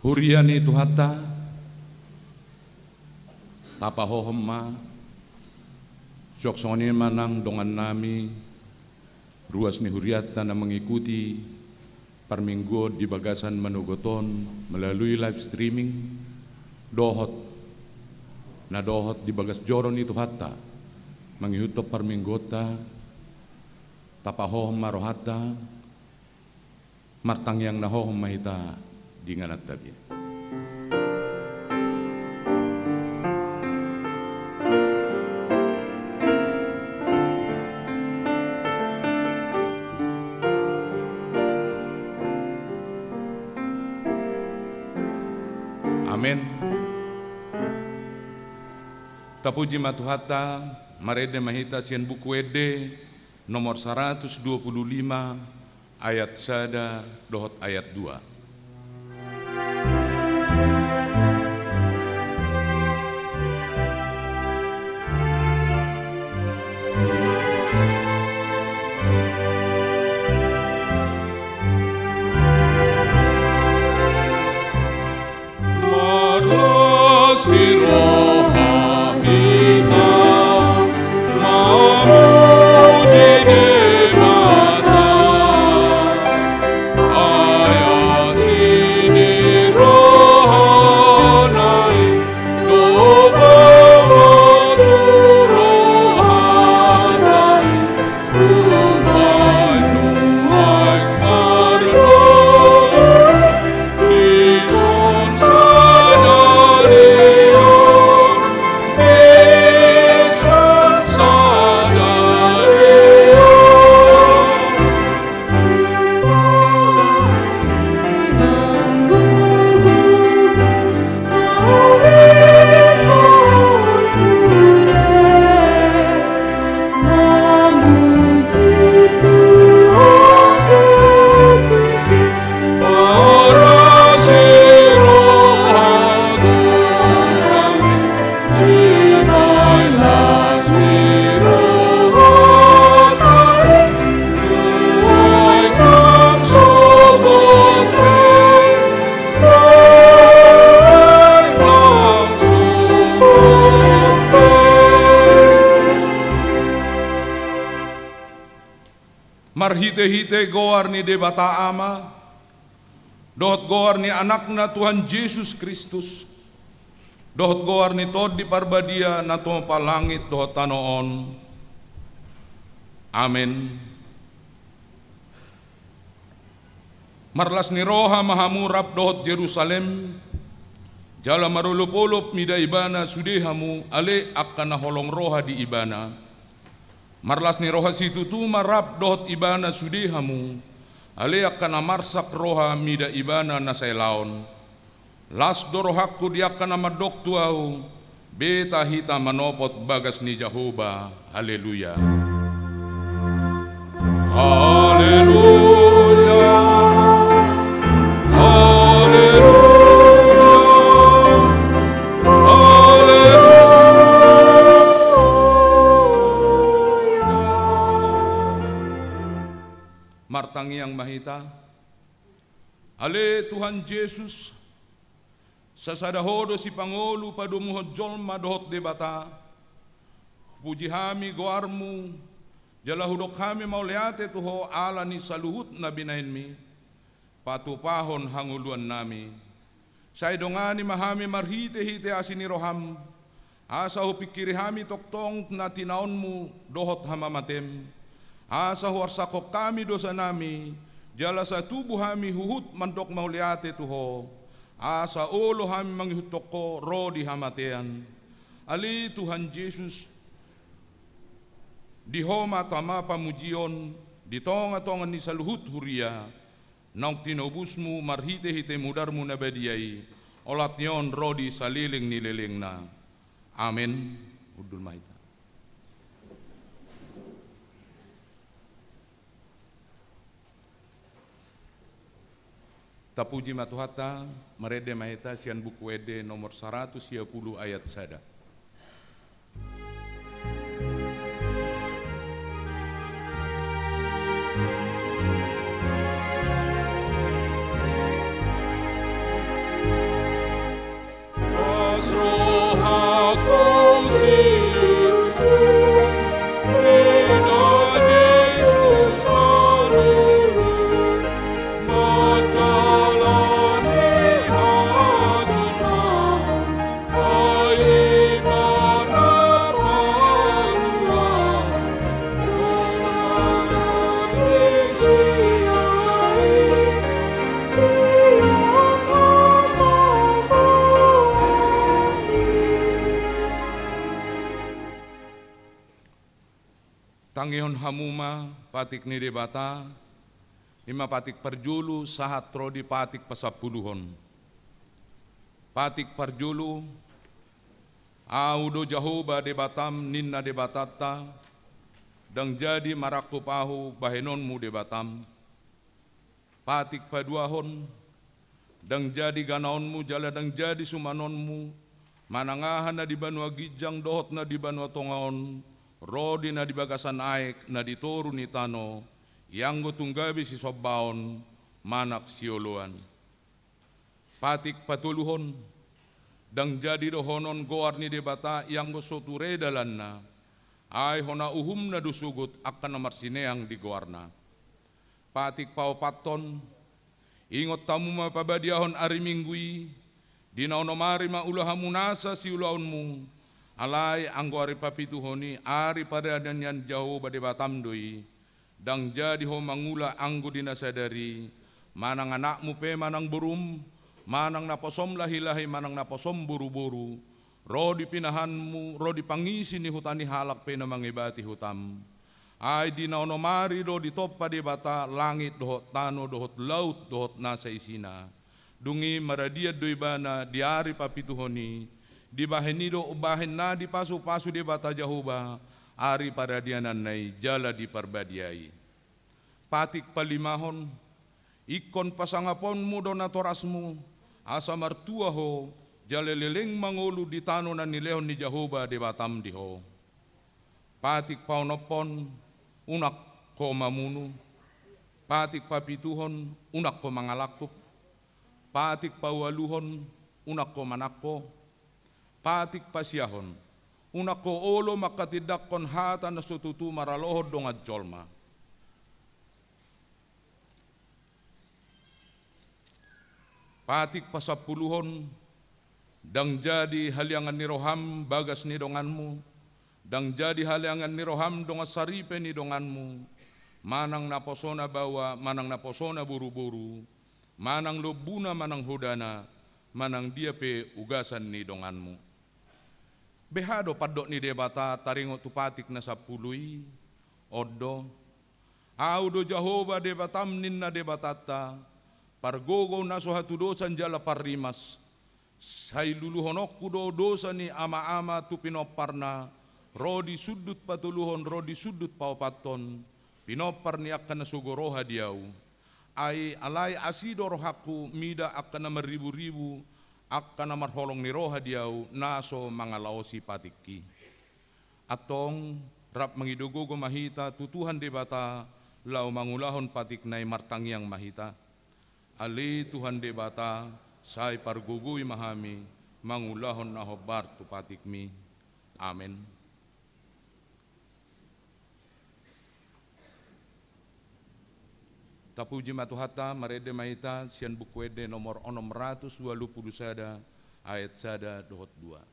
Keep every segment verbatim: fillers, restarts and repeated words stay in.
Huria ni Tuhanta, tapahohom ma, suang songon i ma nang dongannami, ruas ni hurianta na mengikuti parmingguon di bagasan manogot on melalui live streaming, dohot na dohot di bagas joro ni Tuhanta mangihuthon parmingguonta, tapahohom ma rohanta, martangiang na hohom ma hita di ingananta be. Amen. Tapuji ma Tuhanta, marende ma hita sian Buku Ende nomor saratus dua pulu lima, ayat sada dohot ayat dua. Marlas ni roha hita mamuji Debata, ai asi ni rohana i do bohot tu rohanta i. Marhitehite goar ni Debata Ama, dohot goar ni Anakna Tuhan Jesus Kristus, dohot goar ni Tondi Parbadia na tumompa langit dohot tano on. Amen. Marlas ni roha ma hamu rap dohot Jerusalem, jala marolopolop mida ibana sude hamu, ale angka na holong roha di ibana. Marlas ni roha situtu ma rap dohot ibana sude hamu, ale angka na marsak roha mida ibana na saelaon. Las do rohangku di angka na mandok tu ahu, beta hita manopot bagas ni Jahowa. Haleluya. Haleluya. Haleluya. Haleluya. Martangiang ma hita. Ale Tuhan Jesus, sasada Ho do sipangolu padomuhon jolma dohot Debata. Hupuji hami goarmu, jala hudok hami mauliate tu Ho ala ni saluhut na binahenmi, patupahon hangoluannami. Sai dongani ma hami marhitehite asi ni roham, Asa hupingkiri hami tongtong na tinaonmu dohot hamamatem, asa huarsakhon hami dosanami, jala sai tubu hami huhut mandok mauliate tu Ho, asa olo hami mangihuthon Ho ro di hamatean. Ale Tuhan Jesus, di Ho ma tama pamujion di tongatonga ni saluhut huria, naung tinobusmu marhitehite mudarmu na badia i, olat ni on ro di saleleng ni lelengna. Amen. Hundul ma hita. Tapuji ma Tuhanta, marende ma hita sian Buku Ende nomor saratus sia pulu ayat sada. Tangihon hamu ma patik ni Debata, i ma patik parjolo sahat ro di patik pasampuluhon. Patik parjolo, Ahu do Jahowa Debatam, ninna Debatanta, ndang jadi marangkup Ahu bahenonmu Debatam. Patik paduahon, ndang jadi ganaonmu jala ndang jadi sumanonmu, manang aha na di banua ginjang dohot na di banua tonga on, ro di na di bagasan aek na di toru ni tano, ianggo tung gabe sisombaon manang sioloan. Patik patoluhon, ndang jadi dohonon goar ni Debata ianggo so ture dalanna, ai hona uhumna do sogot angka na marsineang di goarna. Patik paopathon, ingot hamu ma pabadiahon ari Minggu i, di na onom ari ma ula hamu nasa siulaonmu, alai anggo ari papituhon i ari paradian ni Jahowa Debatam do i, ndang jadi ho mangula anggo di na sadari, manang anakmu pe manang borum, manang naposom lahilahi manang naposom boruboru, ro di pinahanmu, ro di pangisi ni huta ni halak pe na mangebati hutam. Ai di na onom ari do ditompa Debata langit dohot tano dohot laut dohot nasa isina. Dung i maradian do ibana di ari papituhon i, dibahen i do umbahen na dipasupasu Debata Jahowa ari paradiananna i jala diparbadiai. Patik palimahon, ingkon pasangaponmu do natorasmu, asa martua ho, jala leleng mangolu di tano na nilehon ni Jahowa Debatam di ho. Patik paonomhon, unang ho mamunu. Patik papituhon, unang ho mangalangkup. Patik paualuhon, unang ho manangko. Patik pasiahon, unang ho olo manghatindanghon hata na so tutu maralohon dongan jolma. Patik pasampuluhon, ndang jadi haliangan ni roham bagas ni donganmu, ndang jadi haliangan ni roham dongan saripe ni donganmu, manang naposona baoa, manang naposona boruboru, manang lombuna, manang hodana, manang dia pe ugasan ni donganmu. Beha do pandok ni Debata taringot tu patik na sampulu i? On do: Ahu do Jahowa Debatam, ninna Debatanta, pargogo na so hatudosan jala parrimas. Sai luluhononku do dosa ni amaama tu pinomparna, ro di sundut patoluhon ro di sundut paopathon, pinompar ni angka na sogo roha di ahu. Ai alai asi do rohangku mida angka na marriburibu, angka na marholong ni roha di ahu, na so mangalaosi patikki. Antong, rap mangido gogo ma hita tu Tuhan Debata, laho mangulahon patikna i. Martangiang ma hita. Ale Tuhan Debata, sai pargogoi ma hami mangulahon na hombar tu patikmi. Amen. Tapuji ma Tuhanta, marende ma hita sian Buku Ende nomor onom ratus ualu pulu sada, ayat sada dohot dua.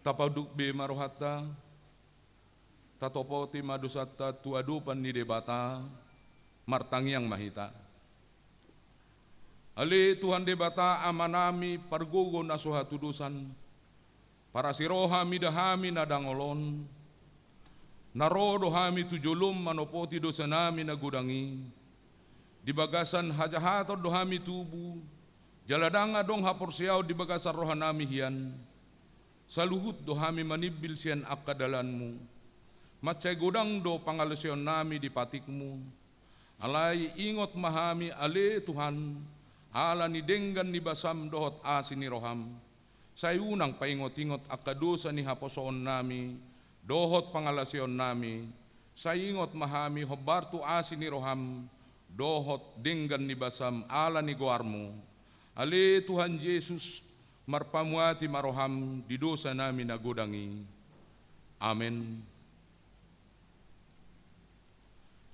Tapaunduk be ma rohanta, tatopoti ma dosanta tu adopan ni Debata, martangiang ma hita. Ale Tuhan Debata Amanami pargogo na so hatudosan, parasi roha mida hami na dangol on, na ro do hami tu jolom manopoti dosanami na godang i, di bagasan hajahaton do hami tubu, jala ndang adong haporseaon di bagasan rohanami hian, saluhut do hami manimbil sian angka dalanmu, mansai godang do pangalaoseonnami di patikmu, alai ingot ma hami ale Tuhan, ala ni denggan ni basam dohot asi ni roham, sai unang paingot-ingot angka dosa ni haposoonnami, dohot pangalaoseonnami, sai ingot ma hami hombar tu asi ni roham, dohot denggan ni basam ala ni goarmu. Ale Tuhan Jesus, marpamuati ma roham di dosanami na godang i. Amen.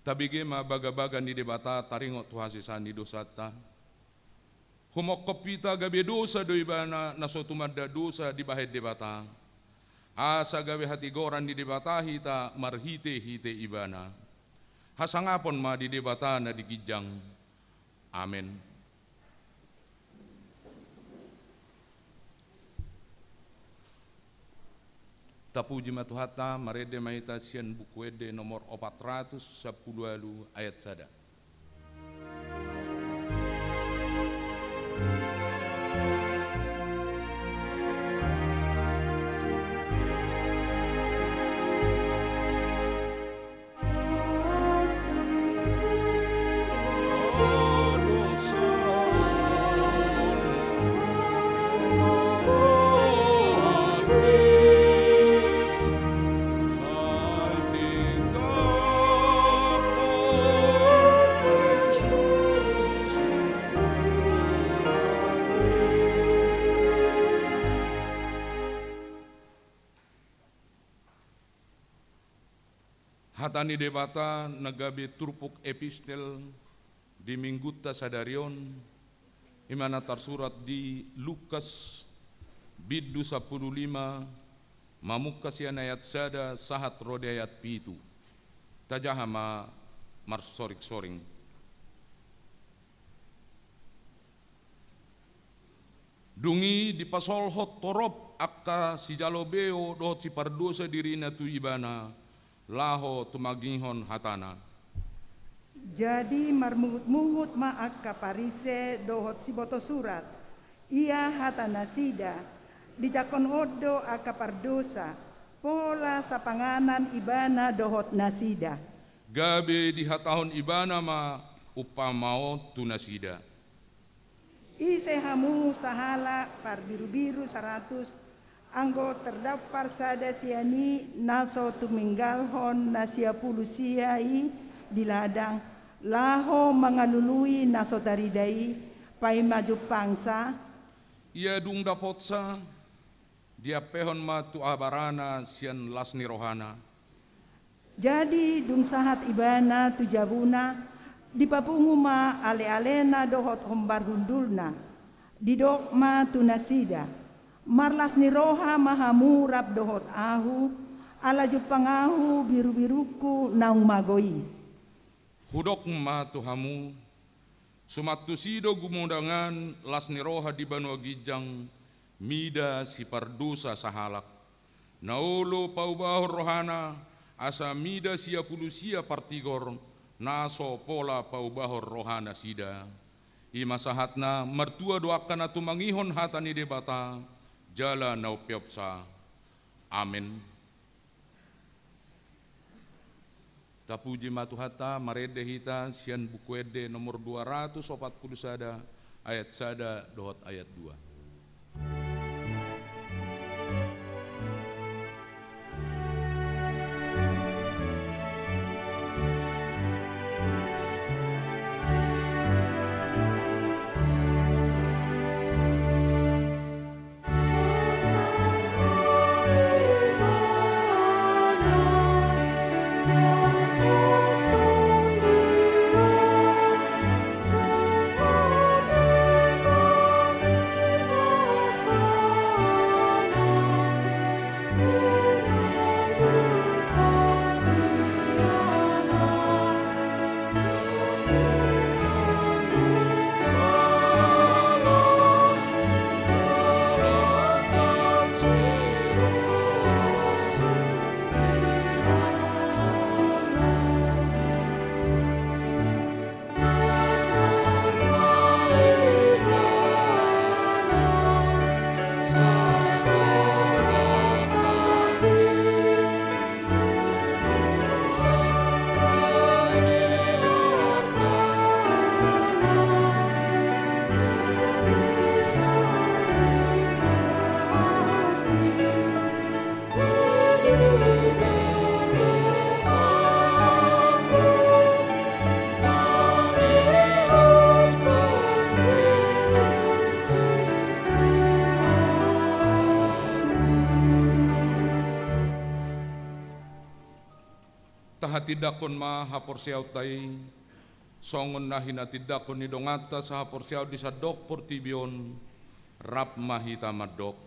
Tabege ma bagabaga ni Debata taringot tu hasesaan ni dosanta. Humongkop hita gabe dosa do ibana na so tumanda dosa dibahen Debata. Asa gabe hatigoran ni Debata hita marhite-hite ibana. Hasangapon ma di Debata na di ginjang. Amen. Tapuji ma Tuhanta, marende ma hita sian Buku Ende nomor opat ratus sampulu ualu ayat sada. Hata ni Debata na gabe turpuk epistel di Minggunta sadari on, i ma na tarsurat di Lukas bindu sampulu lima, mamungka sian ayat sada sahat ro di ayat pitu. Tajaha ma marsoring-soring. Dung i dipasolhot torop angka sijalo beo dohot sipardosa dirina tu Ibana, laho tumangihon hatana. Jadi marmungut-mungut ma angka Parise dohot sibotosurat, ia hatanasida, dijangkon on do angka pardosa, pola sapanganan ibana dohot nasida. Gabe dihatahon Ibana ma umpama on tu nasida. Ise hamu sahalak parbirubiru saratus, anggo tardampar sada sian i na so tuminggalhon na sia pulu sia i di ladang, laho mangalului na so tarida i, paima jumpangsa? Ia dung dapotsa, diampehon ma tu abarana sian las ni rohana. Jadi dung sahat ibana tu jabuna, dipapungu ma ale-alena dohot hombar hundulna. Didok ma tu nasida, marlas ni roha ma hamu rap dohot ahu, ala jumpang ahu birubirungku naung mago i. Hudok ma tu hamu, suman tusi do gumodangan las ni roha di banua ginjang mida sipardosa sahalak, na olo paubahon rohana, asa mida sia pulu sia partigor, na so pola paubahon rohanasida. I ma sahatna, martua do angka na tumangihon hata ni Debata, jala na umpeopsa. Amen. Tapuji ma Tuhanta, marende hita sian Buku Ende nomor dua ratus opat pulu sada, ayat sada dohot ayat dua. Hatindangkon ma haporseaonta i, songon na hinatindangkon ni donganta sahaporseaon di sandok portibi on, rap ma hita mandok.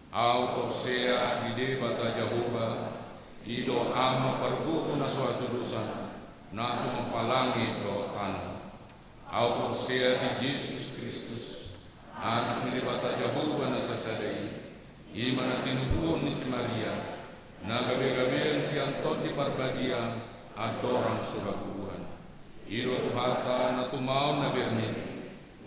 Ahu porsea di Debata Jahowa, i do Ama pargogo na so hatudosan, na tumompa langit dohot tano. Ahu porsea di Jesus Kristus, Anak ni Debata Jahowa na sasada i, i ma na tinubuhon ni si Maria, na gabegabean sian Tondi Parbadia, andorang so habubuhan. I do Tuhanta na tumaon na bernit,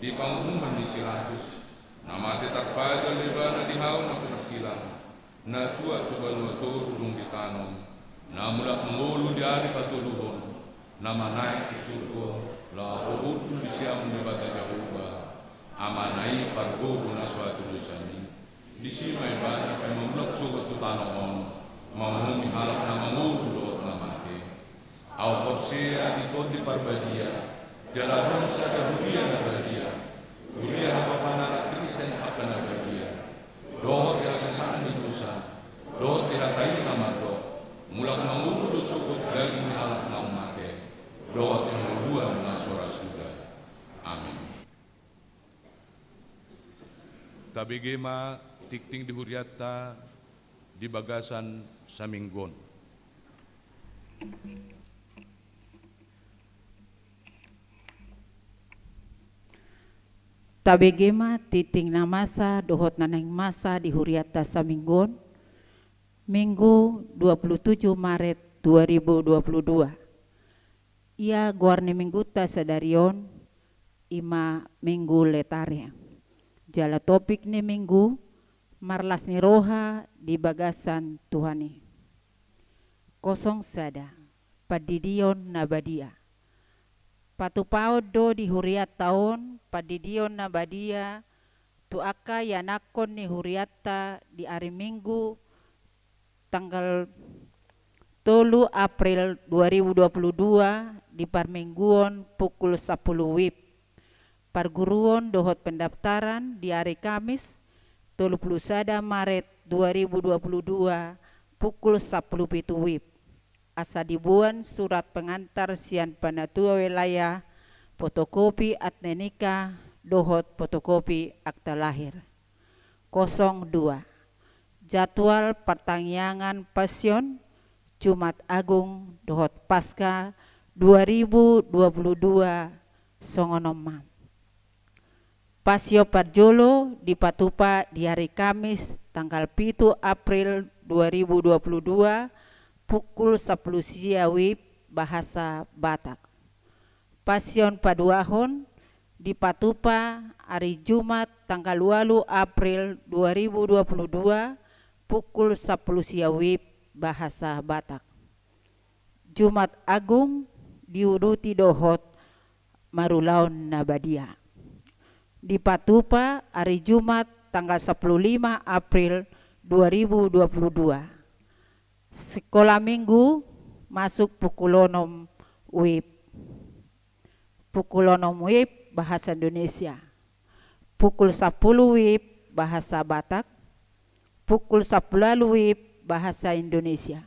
di panguhuman ni si Pilatus, na mate tarpajal do ibana di hau na pinarsilang, na tuat tu banua toru dung ditanom, na mulak mangolu di ari patoluhon, na manaek tu surgo, laho hundul di siamun Debata Jahowa, Amana i pargogo na so hatudosan i. Disi ma ibana paima mulak sogot tu tano on, manguhumi halak na mangolu dohot na mate. Ahu porsea di Tondi Parbadia, jala adong sada huria na badia, huria hapapanaran Kristen hapanabadia, dohot di hasesaan ni dosa, dohot di hata i na mandok, mulak mangolu do sogot daging ni halak naung mate, dohot di hangoluan na so ra suda. Amin. Tabege ma tingting di hurianta di bagasan saminggu on. Tabege ma tingting na masa dohot na naeng masa di hurianta saminggu on, Minggu dua puluh tujuh Maret dua ribu dua puluh dua. Ia goar ni minggunta sadari on, i ma Minggu Letare. Jala topik ni minggu, marlas ni roha di bagasan Tuhan i. Kosong sada, pandidion na badia. Patupaon do di hurianta on pandidion na badia tu angka ianakhon ni hurianta di ari Minggu tanggal tolu April dua ribu dua puluh dua di parmingguon pukul sampulu wib. Parguruon dohot pendaftaran di ari Kamis tolu pulu sada Maret dua ribu dua puluh dua pukul sampulu pitu wib. Asa diboan surat pengantar sian panatua wilayah, fotokopi akte nikah dohot fotokopi akta lahir. Kosong dua. Jadwal partangiangan Pasion, Jumat Agung dohot Paska dua ribu dua puluh dua songon on ma. Pasion parjolo dipatupa di ari Kamis tanggal pitu April dua ribu dua puluh dua pukul sampulu sia wib bahasa Batak. Pasion paduahon dipatupa ari Jumat tanggal ualu April dua ribu dua puluh dua pukul sampulu sia wib bahasa Batak. Jumat Agung diuduti dohot marulaon na badia. Dipatupa ari Jumat tanggal sampulu lima April dua ribu dua puluh dua. Sikola Minggu masuk pukul onom wib. Pukul onom wib bahasa Indonesia. Pukul sampulu wib bahasa Batak. Pukul sampulu ualu wib bahasa Indonesia.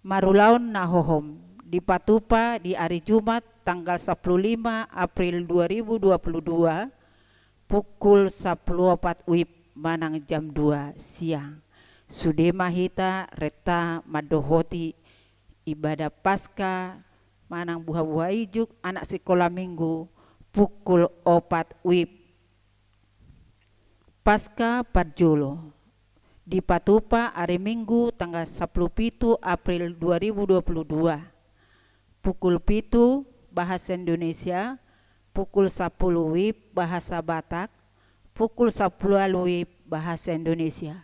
Marulaon na hohom dipatupa di ari Jumat tanggal sampulu lima April dua ribu dua puluh dua pukul sampulu opat wib manang jam dua siang. Sude ma hita renta mandohoti ibadah Paska manang buhabuha ijuk anak sikola Minggu pukul opat wib. Paska parjolo dipatupa ari Minggu tanggal sampulu pitu April dua ribu dua puluh dua. Pukul pitu bahasa Indonesia, pukul sampulu wib bahasa Batak, pukul sampulu ualu wib bahasa Indonesia.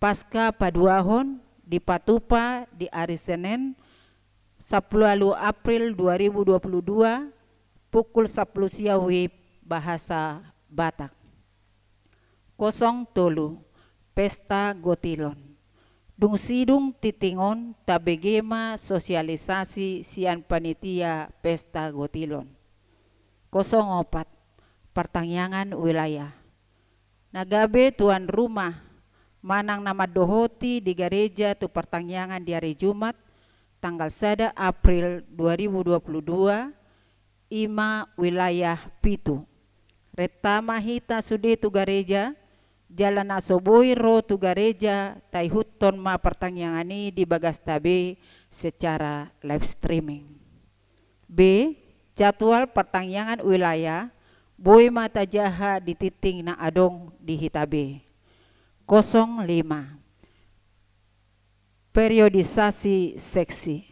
Paska paduahon dipatupa di ari Senen, sampulu ualu April dua ribu dua puluh dua, pukul sampulu sia wib bahasa Batak. Kosong tolu, Pesta Gotilon. Dung sidung tingting on tabege ma sosialisasi sian panitia Pesta Gotilon. Kosong opat, partangiangan wilayah. Na gabe tuan rumah manang na mandohoti di gareja tu partangiangan di ari Jumat, tanggal sada April dua ribu dua puluh dua, i ma wilayah pitu. Renta ma hita sude tu gareja, jala na so boi ro tu gareja, taihuthon ma partangiangan i di bagasta be secara live streaming. B. Jadwal partangiangan wilayah boi ma tajaha di tingting na adong di hita be. Kosong lima. Periodisasi seksi.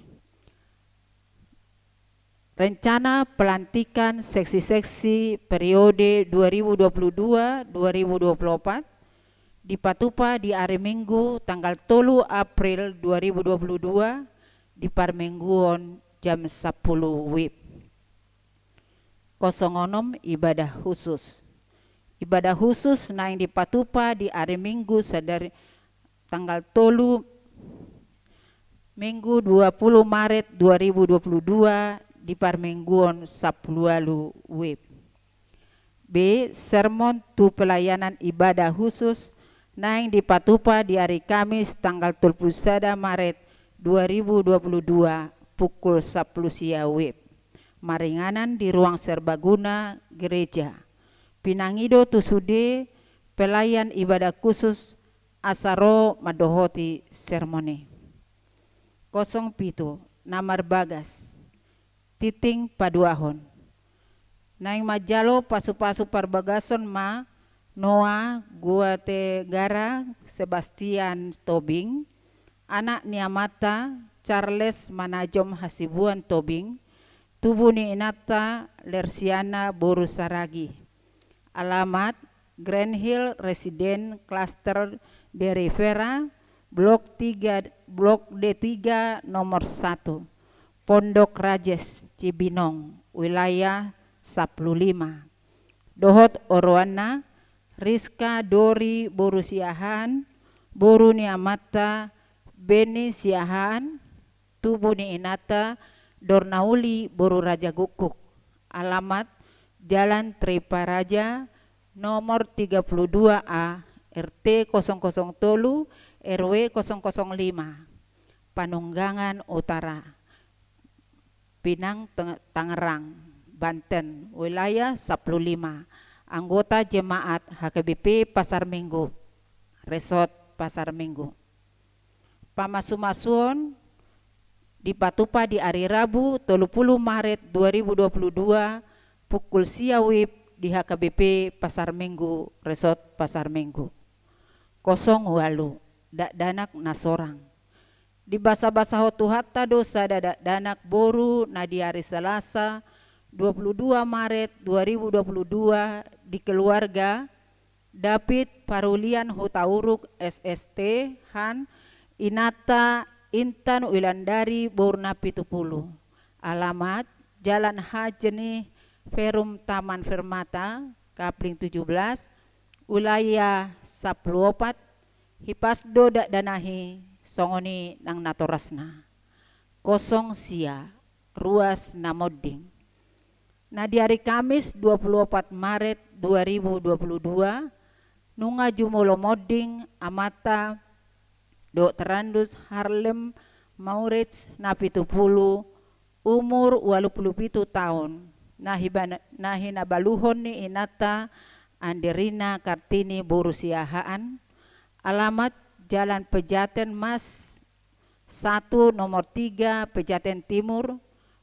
Rencana pelantikan seksi-seksi periode dua ribu dua puluh dua dua ribu dua puluh empat dipatupa di ari Minggu tanggal tolu April dua ribu dua puluh dua di parmingguon jam sampulu WIB. Kosong onom. Ibadah khusus. Ibadah khusus naeng dipatupa di ari Minggu sadari tanggal tolu Minggu dua puluh Maret dua ribu dua puluh dua di parmingguon sampulu ualu WIB. B. Sermon tu pelayanan ibadah khusus naeng dipatupa di ari Kamis tanggal tolu puluh sada Maret dua ribu dua puluh dua pukul sampulu sia WIB. Maringanan di ruang serbaguna gereja. Pinangido tu sude pelayan ibadah khusus asa ro mandohoti sermon i. Kosong pitu. Na marbagas. Tingting paduahon. Naeng manjalo pasu-pasu parbagason ma Noah Guategara Sebastian Tobing, anak ni amanta Charles Manajom Hasibuan Tobing, tubu ni inanta Lersiana boru Saragi. Alamat: Green Hill Residence Cluster de Rivera, Blok tiga, Blok D tiga, nomor satu. Pondok Rajes, Cibinong, wilayah sampulu lima. Dohot oroanna: Rizka Dori boru Siahaan, boru ni amanta Beni Siahaan, tubu ni inanta Dornauli boru Rajagukguk. Alamat: Jalan Triparaja, nomor tiga puluh dua A, R T kosong kosong tolu, R W kosong kosong lima, Panunggangan Utara, Pinang, Teng-, Tangerang, Banten, wilayah sampulu lima. Anggota jemaat H K B P Pasar Minggu, Resort Pasar Minggu. Pamasu-masuon dipatupa di ari Rabu tolu puluh Maret dua ribu dua puluh dua pukul sia WIB di H K B P Pasar Minggu, Resort Pasar Minggu. Kosong ualu. Dakdanak na sorang. Dibasa-basahon Tuhanta do sada dakdanak boru na di ari Salasa dua puluh dua Maret dua ribu dua puluh dua di keluarga David Parulian Hutauruk, S S T, han, inanta Intan Wilandari, boru na pitu pulu. Alamat: Jalan Haji Perum Taman Permata, Kapling tujuh belas, wilayah sampulu opat. Hipas do dakdanak i, songon i nang natorasna. Kosong sia. Ruas na monding. Na di ari Kamis dua puluh opat Maret dua ribu dua puluh dua, nunga jumolo monding amanta Doktorandus Harlem Maurits na pitu pulu, umur ualu pulu pitu taon, na hibana-, na hinabaluhon ni inanta Anderina Kartini boru Siahaan, alamat Jalan Pejaten Mas satu, nomor tiga, Pejaten Timur,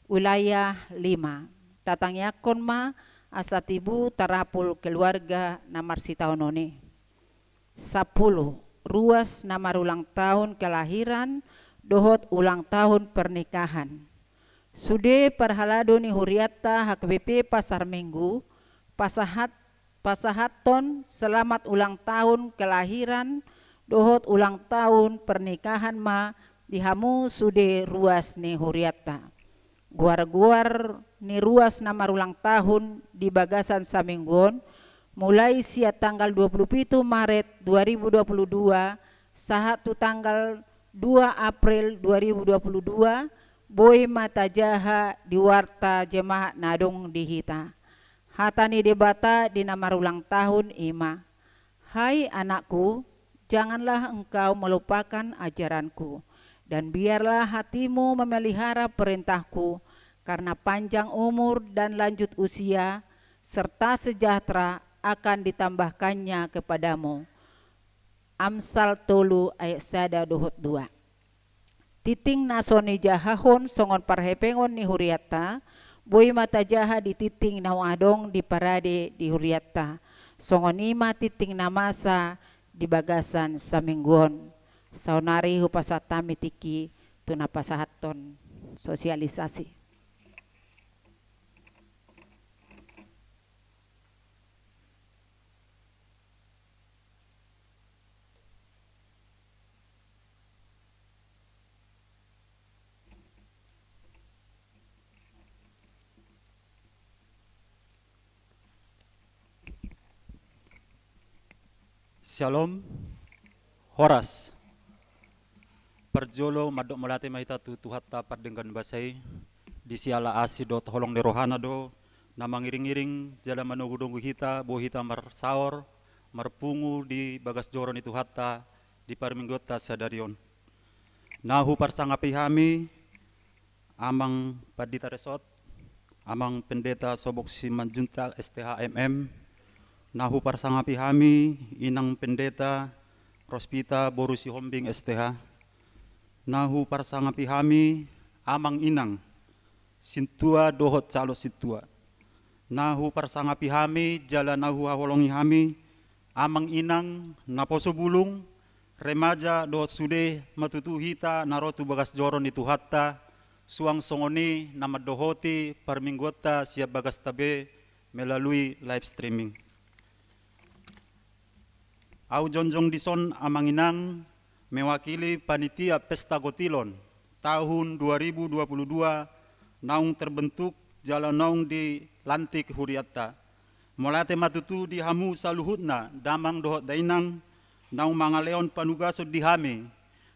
wilayah lima. Tatangiangkon ma asa tibu tarapul keluarga na marsitaonon i. Sampulu. Ruas na marulang tahun kelahiran dohot ulang tahun pernikahan. Sude parhalado ni hurianta H K B P Pasar Minggu, pasahat pasahathon selamat ulang tahun kelahiran dohot ulang tahun pernikahan ma di hamu sude ruas ni hurianta. Goar-goar ni ruas na marulang tahun di bagasan saminggu on, mulai sian tanggal dua pulu pitu Maret dua ribu dua pulu dua sahat tu tanggal dua April dua ribu dua pulu dua, boi ma tajaha di warta jemaat na adong di hita. Hata ni Debata di na marulang tahun i ma: Hai anakku, janganlah engkau melupakan ajaranku. Dan biarlah hatimu memelihara perintahku, karena panjang umur dan lanjut usia, serta sejahtera akan ditambahkannya kepadamu. Amsal tolu ayat sada dohot dua. Tintin na so nijahahon songon parhepengon ni hurianta, boi ma tajaha di tintin na adong di parade di hurianta. Songon i ma tintin na masa di bagasan saminggu on. Saonari hupasahat hami tingki tu na pasahathon sosialisasi. Syalom. Horas. Parjolo mandok mauliate ma hita tu Tuhanta pardenggan basa i, di siala asi dohot holong ni rohana do na mangiring-iring jala manogu-nogu hita, boi hita marsaor, marpungu di bagas joro ni Tuhanta di parmingguonta sadari on. Na huparsangapi hami, Amang Pandita Resort, Amang Pendeta Sobok Simanjuntak S T H M M, na huparsangapi hami, Inang Pendeta Rospita boru Sihombing S T H, na huparsangapi hami, Amang Inang, sintua dohot calon sintua. Na huparsangapi hami, jala na huhaholongi hami, Amang Inang, naposo bulung, remaja dohot sude ma tutu hita na ro tu bagas joro ni Tuhanta, suang songon i na mandohoti parmingguonta sian bagasta be melalui live streaming. Ahu jongjong dison Amang Inang, mewakili panitia Pesta Gotilon tahun dua ribu dua puluh dua naung terbentuk jala naung dilantik hurianta. Mauliate ma tutu di hamu saluhutna, damang dohot dainang, naung mangalehon panugason di hami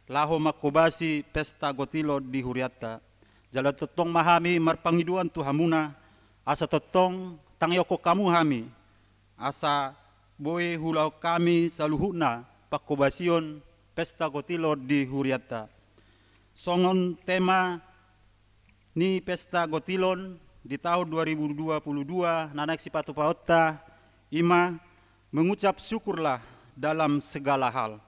laho manghobasi Pesta Gotilon di hurianta. Jala tongtong ma hami marpangidoan tu hamuna, asa tongtong tangiangkon hamu hami, asa boi huulahon hami saluhutna panghobasion Pesta Gotilon di hurianta. Songon tema ni Pesta Gotilon di tahun dua ribu dua puluh dua na naeng sipatupaonta, i ma mengucap syukurlah dalam segala hal.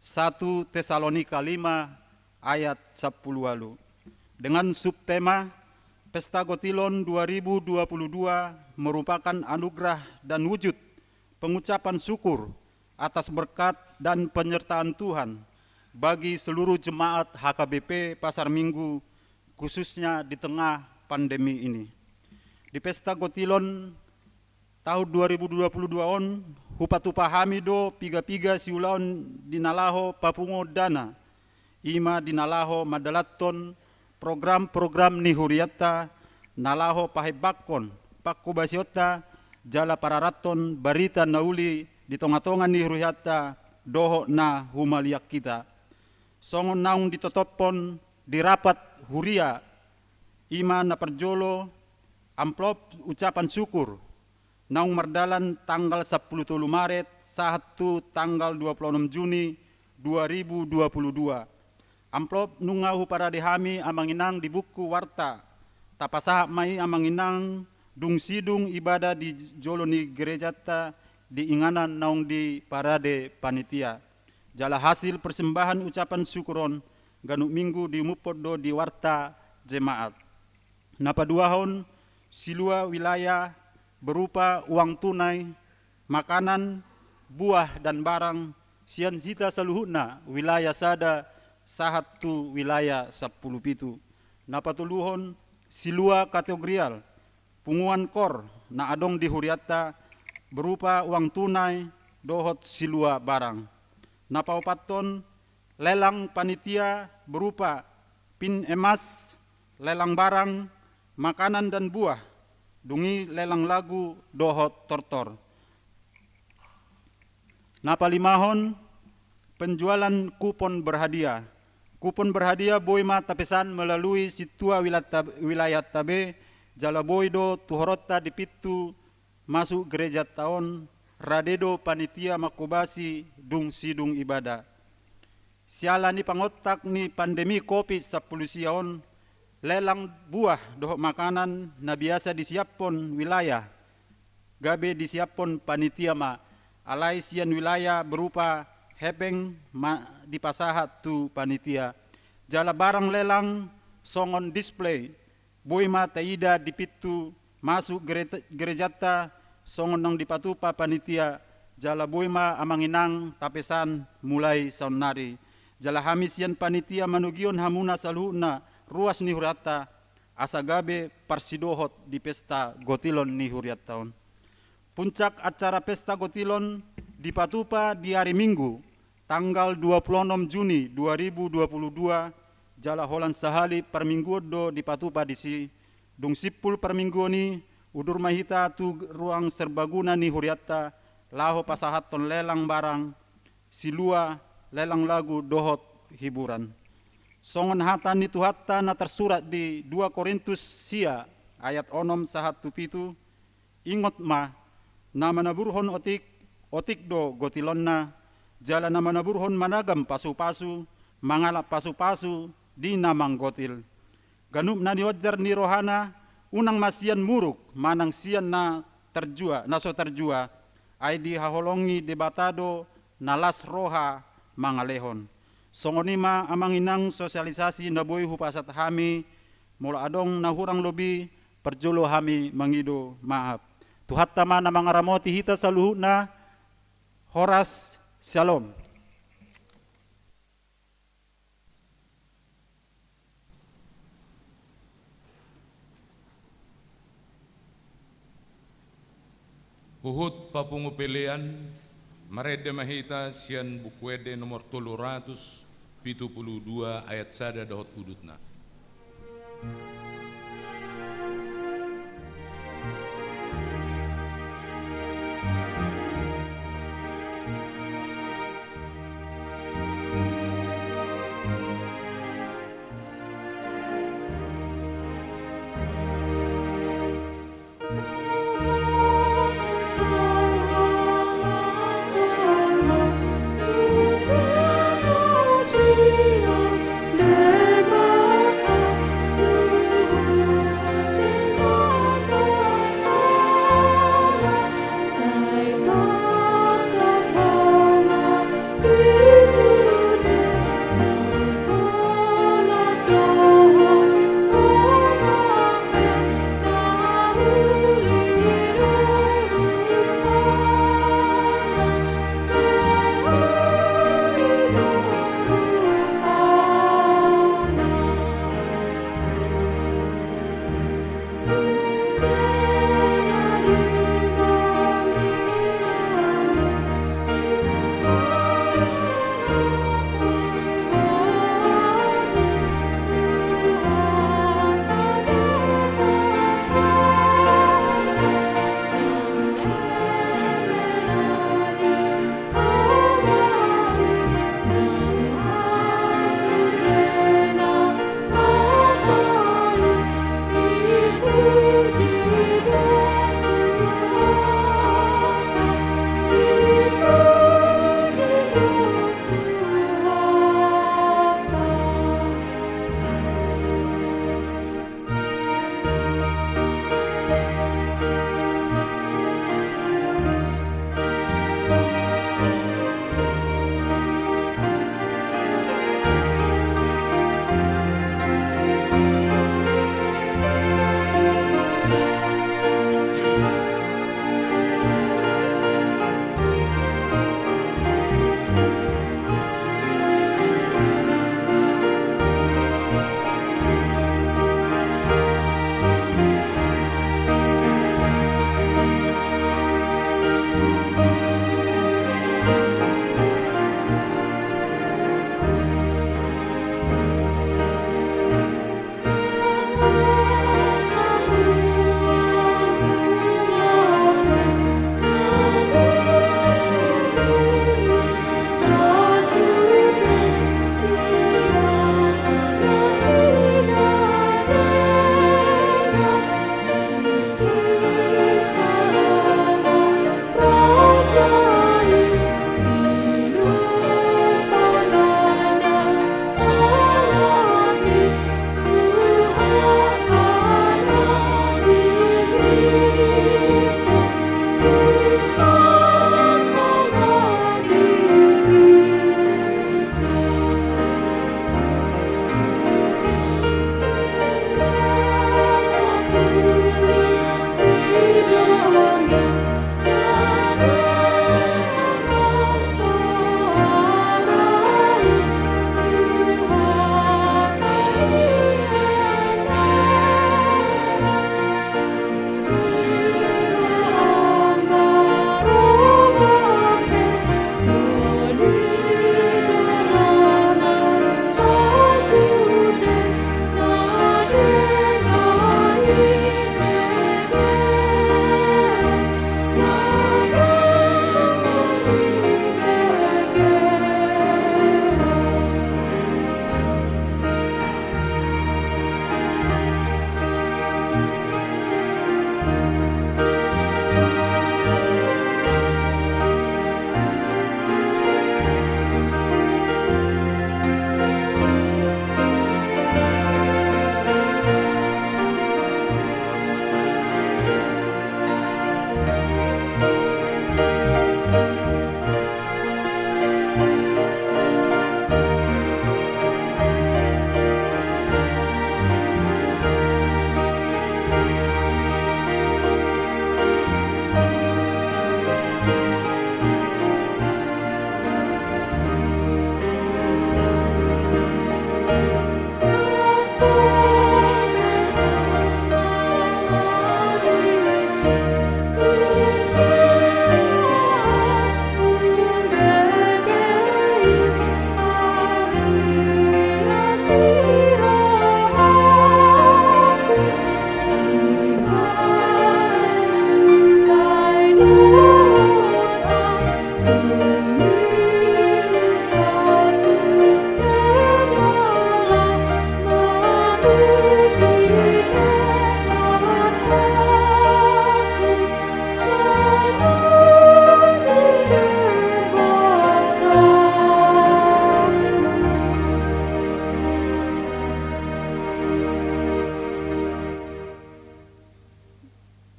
Satu Tesalonika lima ayat sampulu ualu. Dengan subtema, Pesta Gotilon dua ribu dua puluh dua merupakan anugerah dan wujud pengucapan syukur atas berkat dan penyertaan Tuhan bagi seluruh jemaat H K B P Pasar Minggu, khususnya di tengah pandemi ini. Di Pesta Gotilon tahun dua ribu dua puluh dua on, hupatupa hami do piga-piga siulaon di na laho papunguon dana, i ma di na laho mandalanhon program-program ni hurianta, na laho pahembangkon panghobasionta jala pararathon barita na uli di tonga-tonga ni hurianta dohot na humaliang hita. Songon naung ditotophon di rapat huria, i ma na parjolo amplop ucapan syukur, naung mardalan tanggal sampulu tolu Maret sahat tu tanggal dua puluh onom Juni dua ribu dua puluh dua. Amplop nunga huparade hami Amang Inang di buku warta. Tapasahat ma i Amang Inang dung sidung ibadah di jolo ni gerejanta di inganan naung diparade panitia. Jala hasil persembahan ucapan syukur on ganup minggu diumuphon do di warta jemaat. Na paduahon, silua wilayah berupa uang tunai, makanan, buah dan barang, sian hita saluhutna wilayah sada sahat tu wilayah sampulu pitu. Na patoluhon, silua kategorial, punguan kor na adong di hurianta berupa uang tunai dohot silua barang. Na paopathon, lelang panitia berupa pin emas, lelang barang, makanan dan buah, dung i lelang lagu dohot tortor. Na palimahon, penjualan kupon berhadiah. Kupon berhadiah boi ma tapesan melalui sintua wilayah ta-, wilayah ta be, jala boi do tu horonta di pintu masuk gerejanta on, rade do panitia manghobasi dung sidung ibadah. Siala ni pangontak ni pandemi covid sampulu sia on, lelang buah dohot makanan na biasa disiaphon wilayah gabe disiaphon panitia ma, alai sian wilayah berupa hepeng ma dipasahat tu panitia. Jala barang lelang songon display boi ma taida di pintu masuk gere-, gerejanta songon naung dipatupa panitia, jala boi ma amang inang tapesan mulai saonnari. Jala hami sian panitia manogihon hamuna saluhutna ruas ni hurianta, asa gabe parsidohot di pesta gotilon ni hurianta on. Puncak acara pesta gotilon dipatupa di ari Minggu, tanggal dua puluh enam Juni dua ribu dua puluh dua, jala holan sahali parmingguon do dipatupa disi. Dung simpul parmingguon i, udur ma hita tu ruang serbaguna ni hurianta, laho pasahathon lelang barang, silua, lelang lagu dohot hiburan. Songon hata ni Tuhanta na tarsurat di dua Korintus sia ayat onom sahat tu pitu, ingot ma, na manaburhon otik, otik do gotilonna, jala na manaburhon managam pasupasu, mangalap pasupasu di na manggotil. Ganup na nionjar ni rohana, unang ma sian muruk manang sian na tarjua, na so tarjua, ai dihaholongi Debata do na las roha mangalehon. Songon i ma amang inang sosialisasi na boi hupasahat hami, molo adong na hurang lobi, parjolo hami mangido maaf. Tuhanta ma na mangaramoti hita saluhutna. Horas, syalom. Huhut papungu pelean, marende ma hita sian Buku Ende nomor tolu ratus pitu pulu dua ayat sada dohot udutna.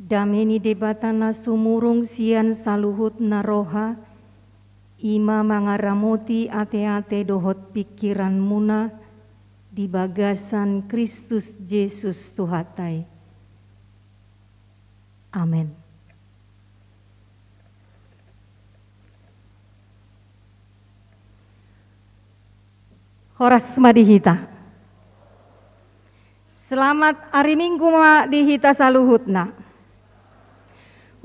Dame ni Debata na sumurung sian saluhutna roha, i ma mangaramoti ateate dohot pingkiranmuna di bagasan Kristus Jesus Tuhanta i. Amen. Horas ma di hita. Selamat ari Minggu ma di hita saluhutna.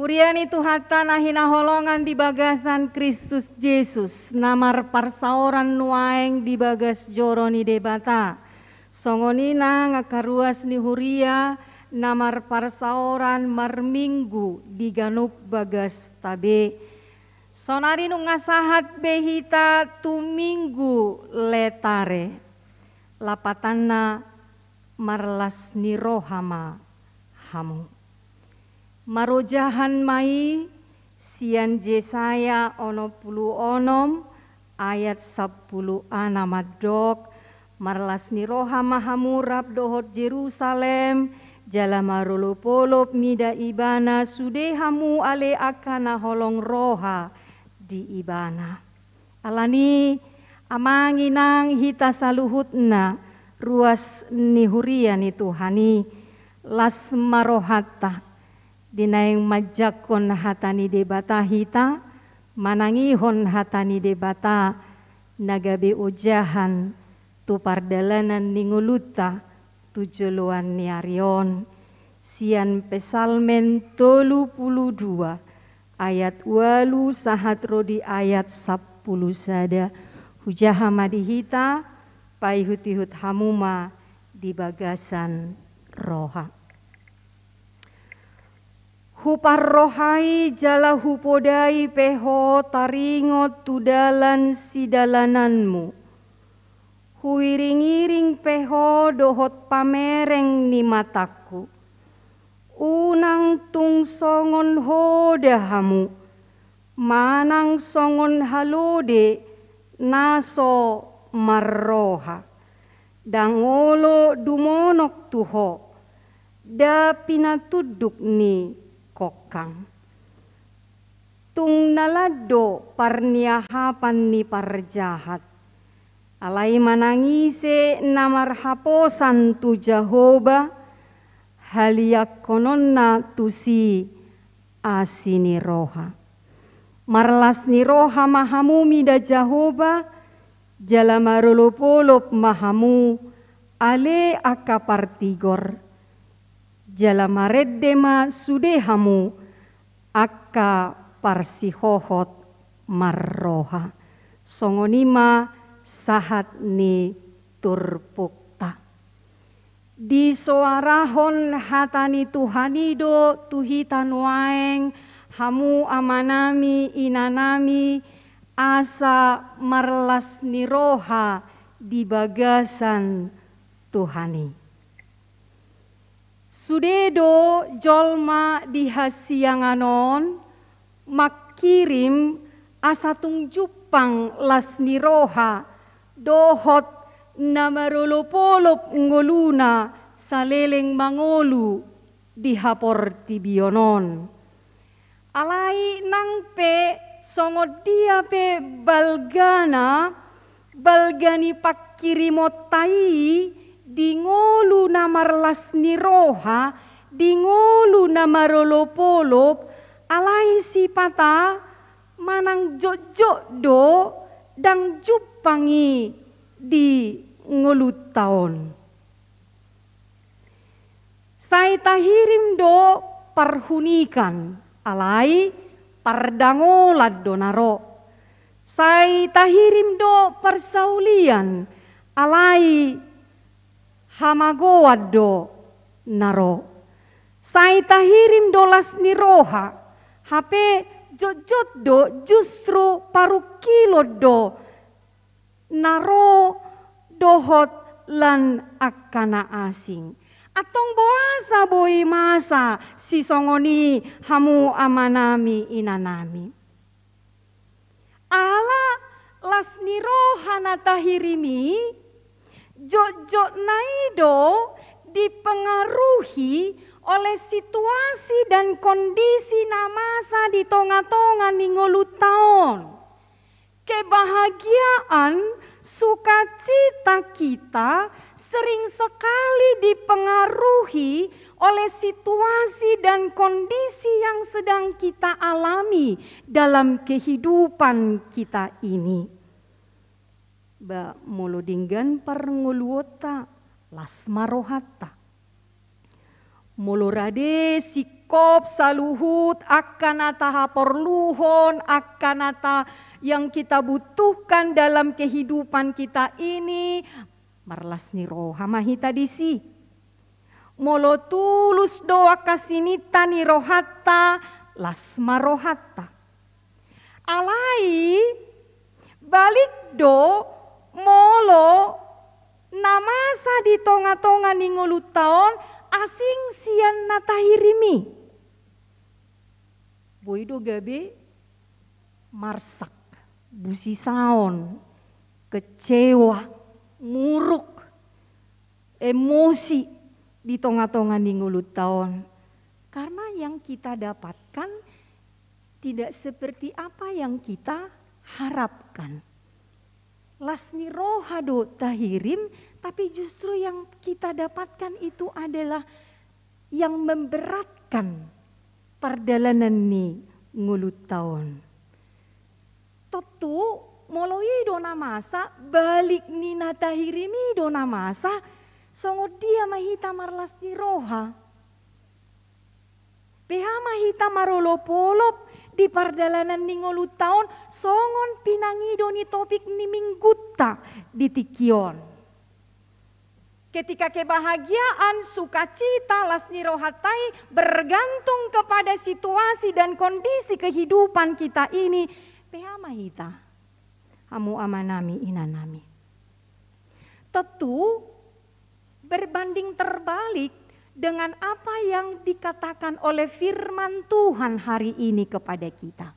Huria ni Tuhanta na hinaholongan di bagasan Kristus Jesus, na marparsaoran nuaeng di bagas joro ni Debata. Songon i nang angka ruas ni huria na marparsaoran marminggu di ganup bagasta be. Saonari nunga sahat be hita tu Minggu Letare. Lapatanna, marlas ni roha ma hamu. Marojahan ma i sian Jesaya onom pulu onom ayat sampulu anam mandok, marlas ni roha ma hamu rap dohot Jerusalem, jala marolopolop mida ibana sude hamu ale angka na holong roha di ibana. Alani, amang inang hita saluhutna, ruas ni huria ni Tuhan i, las ma rohanta di naeng manjangkon hata ni Debata hita, manangihon hata ni Debata na gabe ojahan tu pardalanan ni ngolunta tu joloan ni ari on. Sian Psalmen tolu pulu dua ayat ualu sahat ro di ayat sampulu sada. Hujaha ma di hita, paihutihut hamu ma di bagasan roha. Huparrohai jala hupodai pe ho taringot tu dalan sidalananmu. Huiringiring pe ho dohot pamereng ni matangku. Unang tung songon hoda hamu, manang songon halode na so marroha. Ndang olo dumonok tu ho, nda pinatunduk ni kongkang. Tung na lan do parniahapan ni parjahat. Alai manang ise na marhaposan tu Jahowa, haliangkononna tusi asi ni roha. Marlas ni roha ma hamu mida Jahowa, jala marolopolop ma hamu ale angka partigor. Jala marende ma sude hamu angka parsihohot marroha. Songon i ma sahat ni turpukta. Disoarahon hata ni Tuhan i do tu hita nuaeng, hamu amanami, inanami, asa marlas ni roha di bagasan Tuhan i. Sude do jolma di hasiangan on mangkirim asa tung jumpang las ni roha dohot na marolopolop ngoluna saleleng mangolu di haportibion on. Alai nang pe songon dia pe balgana, balga ni pangkirimonta i di ngolu na marlas ni roha, di ngolu na marolopolop, alai sipata manang jotjot do ndang jumpang i di ngolunta on. Sai tahirim do parhunikan, alai pardangolan do na ro. Sai tahirim do parsaulian, alai hamagoan do na ro. Sai tahirim do las ni roha, hape jotjot do justru parungkilon do na ro dohot lan angka na asing. Antong boasa boi masa sisongon i hamu amanami inanami? Ala las ni roha na tahirim i, jotjotna i do dipengaruhi oleh situasi dan kondisi na masa di tonga-tonga ni ngolunta on. Kebahagiaan, sukacita kita sering sekali dipengaruhi oleh situasi dan kondisi yang sedang kita alami dalam kehidupan kita ini. Ba molo denggan parngoluonta, las ma rohanta. Molo rade singkop saluhut angka na tahaporluhon, angka na ta-, yang kita butuhkan dalam kehidupan kita ini, marlas ni roha ma hita disi. Molo tulus do angka sininta ni rohanta, las ma rohanta. Alai, balik do molo na masa di tonga-tonga ni ngolunta on asing sian na tahirim i. Boi do gabe marsak, busisaon, kecewa, muruk, emosi di tonga-tonga ni ngolunta on. Karena yang kita dapatkan tidak seperti apa yang kita harapkan. Las ni roha do tahirim, tapi justru yang kita dapatkan itu adalah yang memberatkan pardalanan ni ngolunta on. Tontu, molo i do na masa, balik ni na tahirim i do na masa, songon dia ma hita marlas ni roha? Beha ma hita marolop-olop di pardalanan ni ngolunta on, songon pinangido ni topik ni minggunta di tingki on. Ketika kebahagiaan, sukacita, las ni rohanta i bergantung kepada situasi dan kondisi kehidupan kita ini, beha ma hita, hamu amanami, inanami? Tontu, berbanding terbalik dengan apa yang dikatakan oleh firman Tuhan hari ini kepada kita.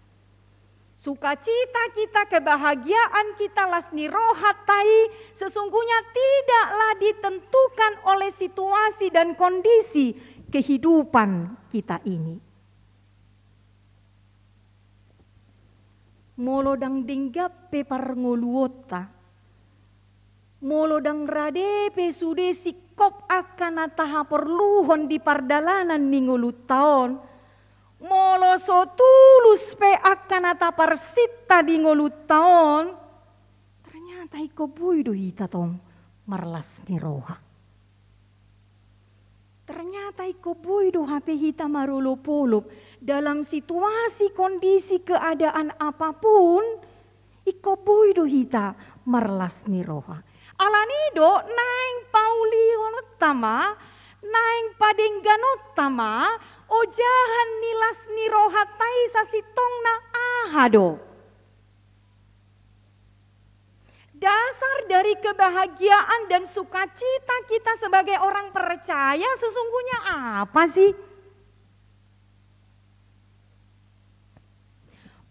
Sukacita kita, kebahagiaan kita, las ni rohanta i sesungguhnya tidaklah ditentukan oleh situasi dan kondisi kehidupan kita ini. Molo ndang denggan pe parngoluonta, molo ndang rade pe sude singkop angka na tahaporluhon di pardalanan ni ngolunta on, molo so tulus pe angka na taparsinta di ngolunta on, ternyata ingkon boi do hita tong marlas ni roha. Ternyata ingkon boi do hape hita marolop-olop dalam situasi, kondisi, keadaan apapun, ingkon boi do hita marlas ni roha. Alani do naeng paulihononta ma, naeng padengganonta ma ojahan ni las ni rohanta i sasintongna aha do? Dasar dari kebahagiaan dan sukacita kita sebagai orang percaya sesungguhnya apa sih?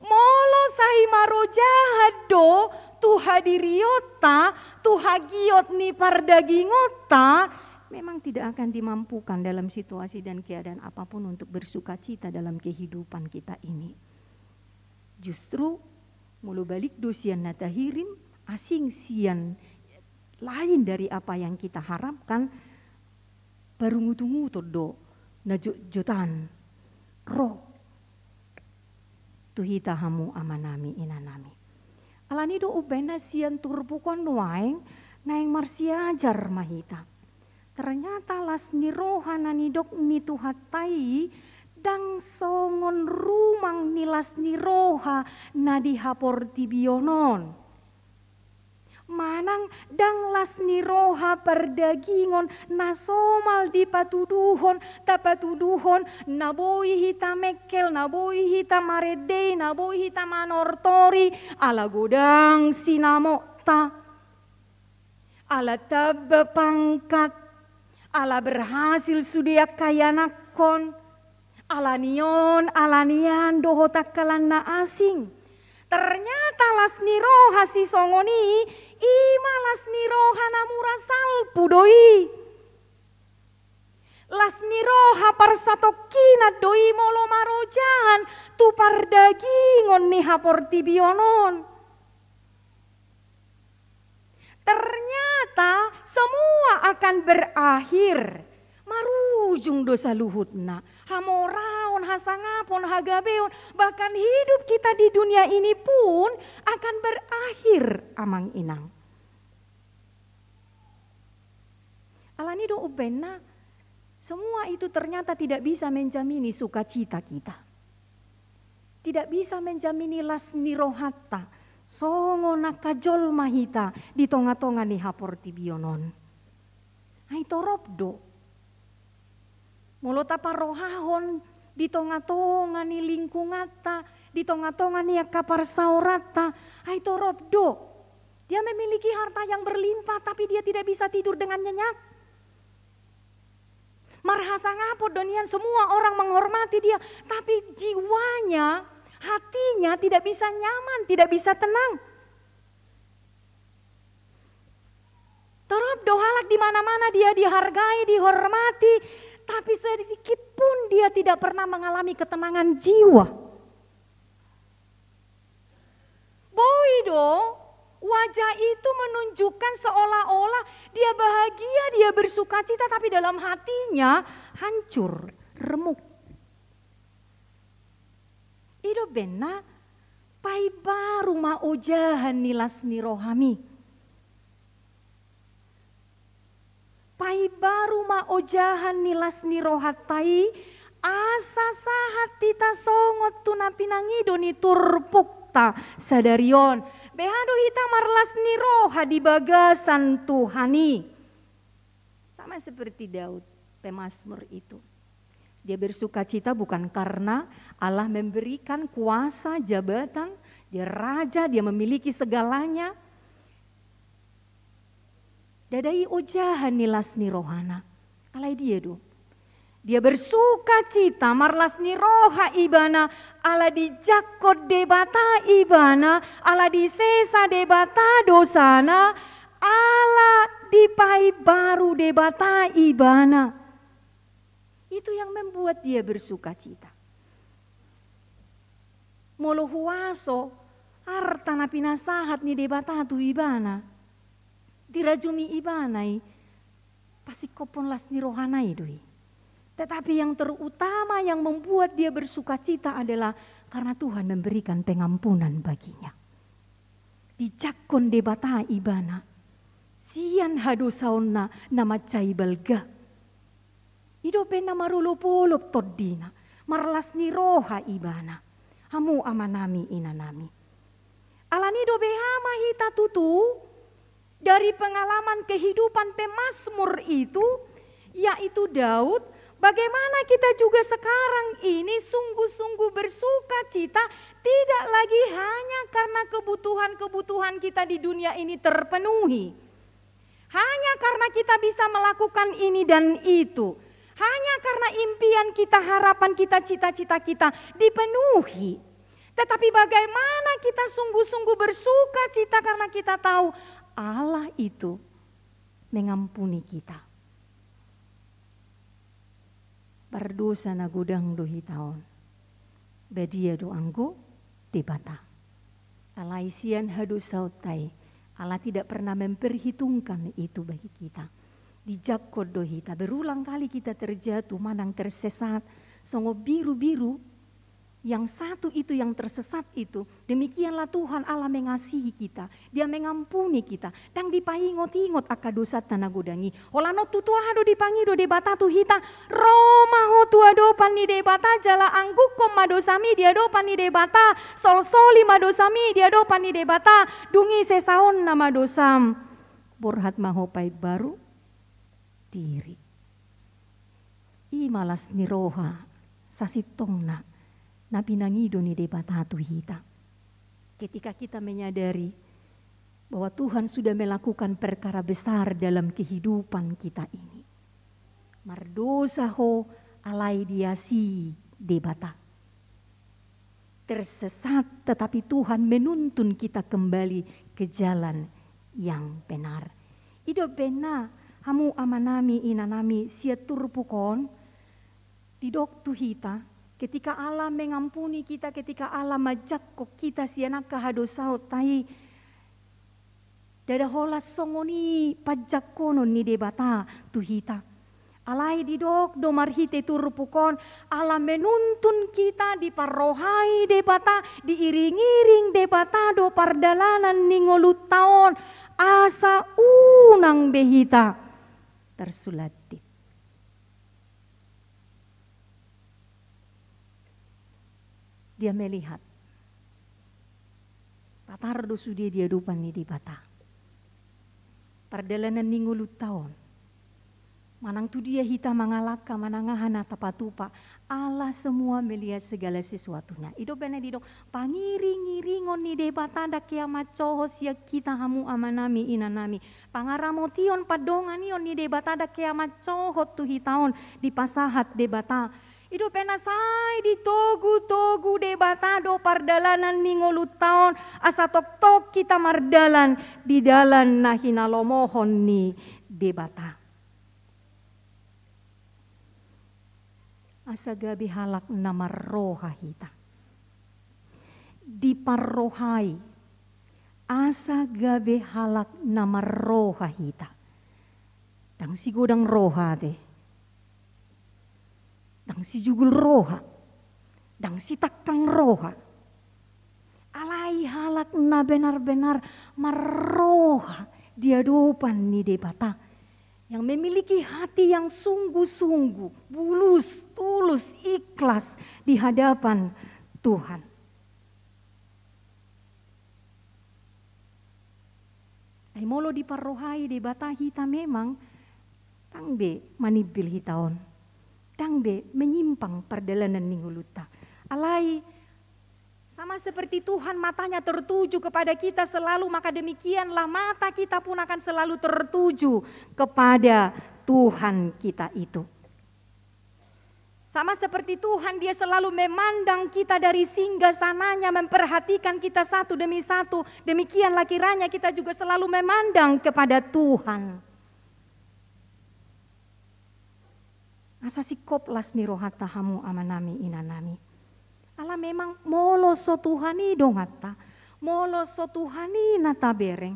Molo sai marojahan do tu hadirionta, tu hagiot ni pardagingonta, memang tidak akan dimampukan dalam situasi dan keadaan apapun untuk bersukacita dalam kehidupan kita ini. Justru, molo balik do sian na tahirim, asing sian, lain dari apa yang kita harapkan, parungut-unguton do na jotjotan ro tu hita, hamu amanami, inanami. Alani do umbahen na sian turpuk on nuaeng naeng marsiajar ma hita. Ternyata las ni roha na nidok ni Tuhanta i ndang songon rumang ni las ni roha na di haportibion on. Manang ndang las ni roha pardagingon na somal dipatuduhon, tapatuduhon na boi hita mengkel, na boi hita marende, na boi hita manortor i, ala godang sinamota. Ala tamba pangkat, ala berhasil sude angka ianakhon, ala ni on, ala ni an dohot angka lan na asing. Ternyata las ni roha sisongon i, i ma las ni roha na mura salpu do i. Las ni roha parsatongkinan do i molo marojahan tu pardagingon ni haportibion on. Ternyata semua akan berakhir. Marujung do saluhutna. Hamoraon, hasangapon, hagabeon, bahkan hidup kita di dunia ini pun akan berakhir, Amang Inang. Alani do umbahen na, semua itu ternyata tidak bisa menjamini sukacita kita. Tidak bisa menjamini las ni rohanta, songon angka jolma hita di tonga-tonga ni haportibion on. Ai torop do. Molo taparrohahon di tonga-tonga ni lingkunganta, di tonga-tonga ni angka parsaoranta, ai torop do. Dia memiliki harta yang berlimpah, tapi dia tidak bisa tidur dengan nyenyak. Marhasangapon do nian, semua orang menghormati dia, tapi jiwanya, hatinya tidak bisa nyaman, tidak bisa tenang. Torop do halak di mana-mana dia dihargai, dihormati, tapi sedikit pun dia tidak pernah mengalami ketenangan jiwa. Boi do, wajah itu menunjukkan seolah-olah dia bahagia, dia bersukacita, tapi dalam hatinya hancur, remuk. I do umbahen na, paimbaru ma ojahan ni las ni rohami. Paimbaru ma ojahan ni las ni rohanta i, asa sahat hita songon tu na pinangido ni turpukta sadari on. Beha do hita marlas ni roha di bagasan Tuhan i. Sama seperti Daud, pemazmur itu. Dia bersukacita bukan karena Allah memberikan kuasa, jabatan, dia raja, dia memiliki segalanya. Ndada i ojahan ni las ni rohana. Alai dia do. Dia bersukacita, marlas ni roha ibana, ala dijangkon Debata ibana, ala disesa Debata dosana, ala dipaimbaru Debata ibana. Itu yang membuat dia bersukacita. Molo huaso, arta na pinasahat ni Debata tu ibana, dirajumi ibana i, pasingkophon las ni rohana i do i. Tetapi yang terutama yang membuat dia bersukacita adalah karena Tuhan memberikan pengampunan baginya. Dijangkon Debata ibana sian hadosaonna na mansai balga. I do umbahen na marolopolop tondina, marlas ni roha ibana. Hamu amanami, inanami. Alani do beha ma hita tutu dari pengalaman kehidupan pemazmur itu, yaitu Daud, bagaimana kita juga sekarang ini sungguh-sungguh bersukacita, tidak lagi hanya karena kebutuhan-kebutuhan kita di dunia ini terpenuhi. Hanya karena kita bisa melakukan ini dan itu. Hanya karena impian kita, harapan kita, cita-cita kita dipenuhi. Tetapi bagaimana kita sungguh-sungguh bersukacita karena kita tahu Allah itu mengampuni kita. Pardosa na godang do hita on. Badia do anggo Debata. Alai sian hadosaonta i, Allah tidak pernah memperhitungkan itu bagi kita. Dijangkon do hita, berulang kali kita terjatuh, manang tersesat, songon birubiru yang satu itu yang tersesat itu, demikianlah Tuhan Allah mengasihi kita. Dia mengampuni kita. Ndang dipaingot-ingot angka dosanta na godang i. Holan on tutu aha do dipangido Debata tu hita? Ro ma ho tu adopan ni Debata jala anggukkon ma dosami di adopan ni Debata. Solsoli ma dosami di adopan ni Debata. Dung i sesaonna ma dosam. Borhat ma ho paimbaru diri. I ma las ni roha sasintongna na pinangido ni Debata tu hita. Ketika kita menyadari bahwa Tuhan sudah melakukan perkara besar dalam kehidupan kita ini. Mardosa ho alai diasihi Debata. Tersesat, tetapi Tuhan menuntun kita kembali ke jalan yang benar. I do umbahen na Hamu amanami, inanami, sian turpuk on, didok tu hita, ketika Allah mengampuni kita, ketika Allah manjangkon hita sian angka hadosaonta i, ndada holan songon i panjangkonon ni Debata tu hita. Alai didok do marhite turpuk on, Allah menuntun kita, diparrohai Debata, diiring-iring Debata do pardalanan ni ngolunta on, asa unang be hita tarsulandit. Dia melihat. Patar do sude di adopan ni Debata. Pardalanan ni ngolunta on. Manang tu dia hita mangalangka, manang aha na tapatupa, Allah semua melihat segala sesuatunya. I do umbahen na didok, pangiring-iringon ni Debata ndang hea mansohot sian hita, hamu amanami, inanami. Pangaramotion, pandonganion ni Debata ndang hea mansohot tu hita on dipasahat Debata. I do umbahen na sai ditogu-togu Debata do pardalanan ni ngolunta on, asa tongtong hita mardalan di dalan na hinalomohon ni Debata. Asa gabe halak na marroha hita. Diparrohai, asa gabe halak na marroha hita. Ndang sigodang roha ate. Ndang sijugul roha. Ndang sitangkang roha. Alai halak na benar-benar marroha di adopan ni Debata. Yang memiliki hati yang sungguh-sungguh, bulus, tulus, ikhlas di hadapan Tuhan. Ai molo diparrohai Debata hita memang, ndang be manimbil hita on. Ndang be menyimpang pardalanan ni ngolunta. Alai, sama seperti Tuhan matanya tertuju kepada kita selalu, maka demikianlah mata kita pun akan selalu tertuju kepada Tuhan kita itu. Sama seperti Tuhan, Dia selalu memandang kita dari singgasananya, memperhatikan kita satu demi satu. Demikianlah kiranya kita juga selalu memandang kepada Tuhan. Asa singkop las ni rohanta, hamu amanami, inanami. Ala memang molo so Tuhan i donganta, molo so Tuhan i na tabereng,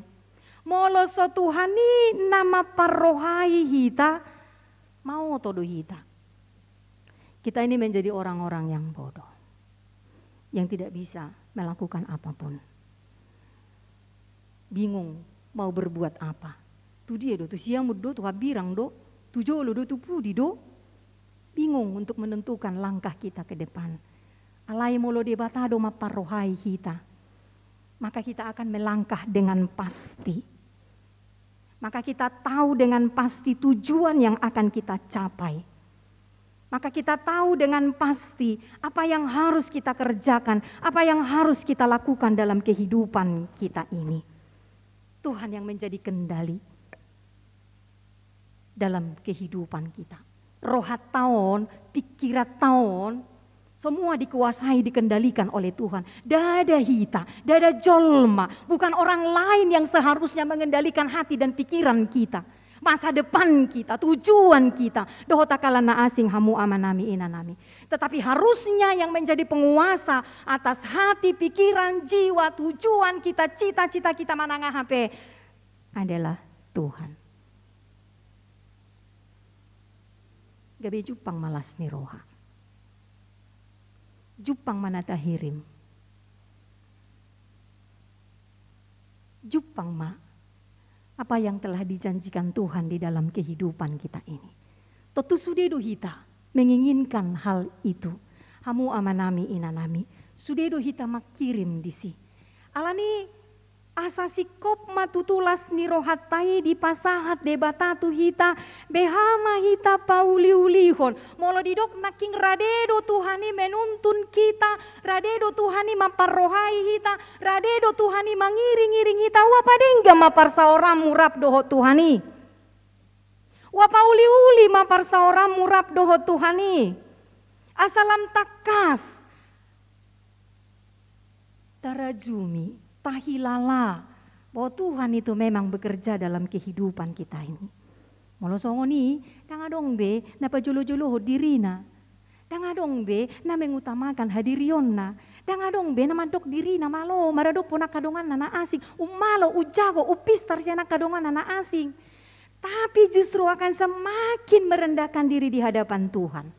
molo so Tuhan i na mamparrohai hita, maoto do hita. Kita ini menjadi orang-orang yang bodoh, yang tidak bisa melakukan apapun. Bingung mau berbuat apa. Tu dia do, tu siamun do, tu hambirang do, tu jolo do, tu pudi do. Bingung untuk menentukan langkah kita ke depan. Alai molo Debata do mamparrohai hita, maka kita akan melangkah dengan pasti. Maka kita tahu dengan pasti tujuan yang akan kita capai. Maka kita tahu dengan pasti apa yang harus kita kerjakan, apa yang harus kita lakukan dalam kehidupan kita ini. Tuhan yang menjadi kendali dalam kehidupan kita. Rohanta on, pikiranta on, semua dikuasai, dikendalikan oleh Tuhan. Ndada hita, ndada jolma, bukan orang lain yang seharusnya mengendalikan hati dan pikiran kita, masa depan kita, tujuan kita, dohot angka na asing, hamu amanami, inanami. Tetapi harusnya yang menjadi penguasa atas hati, pikiran, jiwa, tujuan kita, cita-cita kita manang aha pe adalah Tuhan. Gabe jumpang ma las ni roha. Jumpang ma na tahirim. Jumpang ma apa yang telah dijanjikan Tuhan di dalam kehidupan kita ini. Tontu sude do hita menginginkan hal itu. Hamu amanami, inanami, sude do hita mangkirim disi. Alani asa singkop ma tutu las ni rohanta i dipasahat Debata tu hita, beha ma hita pauliulihon. Molo didok nangkin rade do Tuhan i menuntun hita, rade do Tuhan i mamparrohai hita, rade do Tuhan i mangiringiring hita, ua padenggan ma parsaoranmu rap dohot Tuhan i. Ua pauliuli ma parsaoranmu rap dohot Tuhan i. Asa lam tangkas tarajumi, tahilala bahwa Tuhan itu memang bekerja dalam kehidupan kita ini. Molo songon i, ndang adong be na pajolo-jolohon dirina. Ndang adong be na mengutamakan hadirionna. Ndang adong be na mandok dirina malo maradophon angka donganna na asing. Ummalo, ujago, upistar sian angka donganna na asing. Tapi justru akan semakin merendahkan diri di hadapan Tuhan.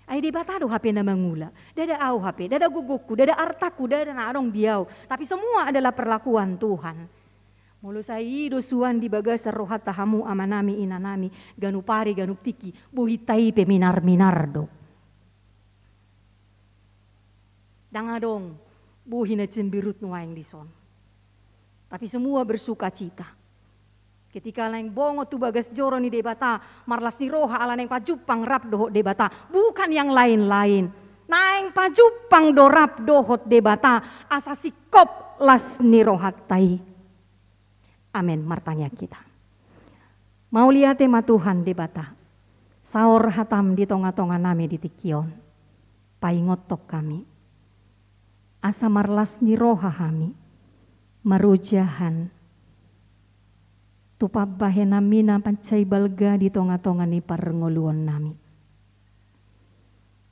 Ai Debata do hape na mangula. Ndada au hape, ndada gogongku, ndada artaku, ndada na adong di au. Tapi semua adalah perlakuan Tuhan. Molo sai i do suan di bagasan rohanta hamu amanami inanami, ganup ari ganup tingki, bohinta i pe minar-minar do. Ndang adong bohi na cemberut nuaeng dison. Tapi semua bersukacita. Ketika naeng bongot tu bagas joro ni Debata, marlas ni roha ala naeng pajumpang rap dohot Debata. Bukan yang lain-lain. Naeng pajumpang do rap dohot Debata, asa singkop las ni rohanta i. Amen. Martangiang hita. Mauliate ma Tuhan Debata, saor hatam di tonga-tonga nami di tingki on. Paingothon hami. Asa marlas ni roha hami. Marojahan. Tu pambahenanmi na mansai balga di tonga-tonga ni parngoluon nami.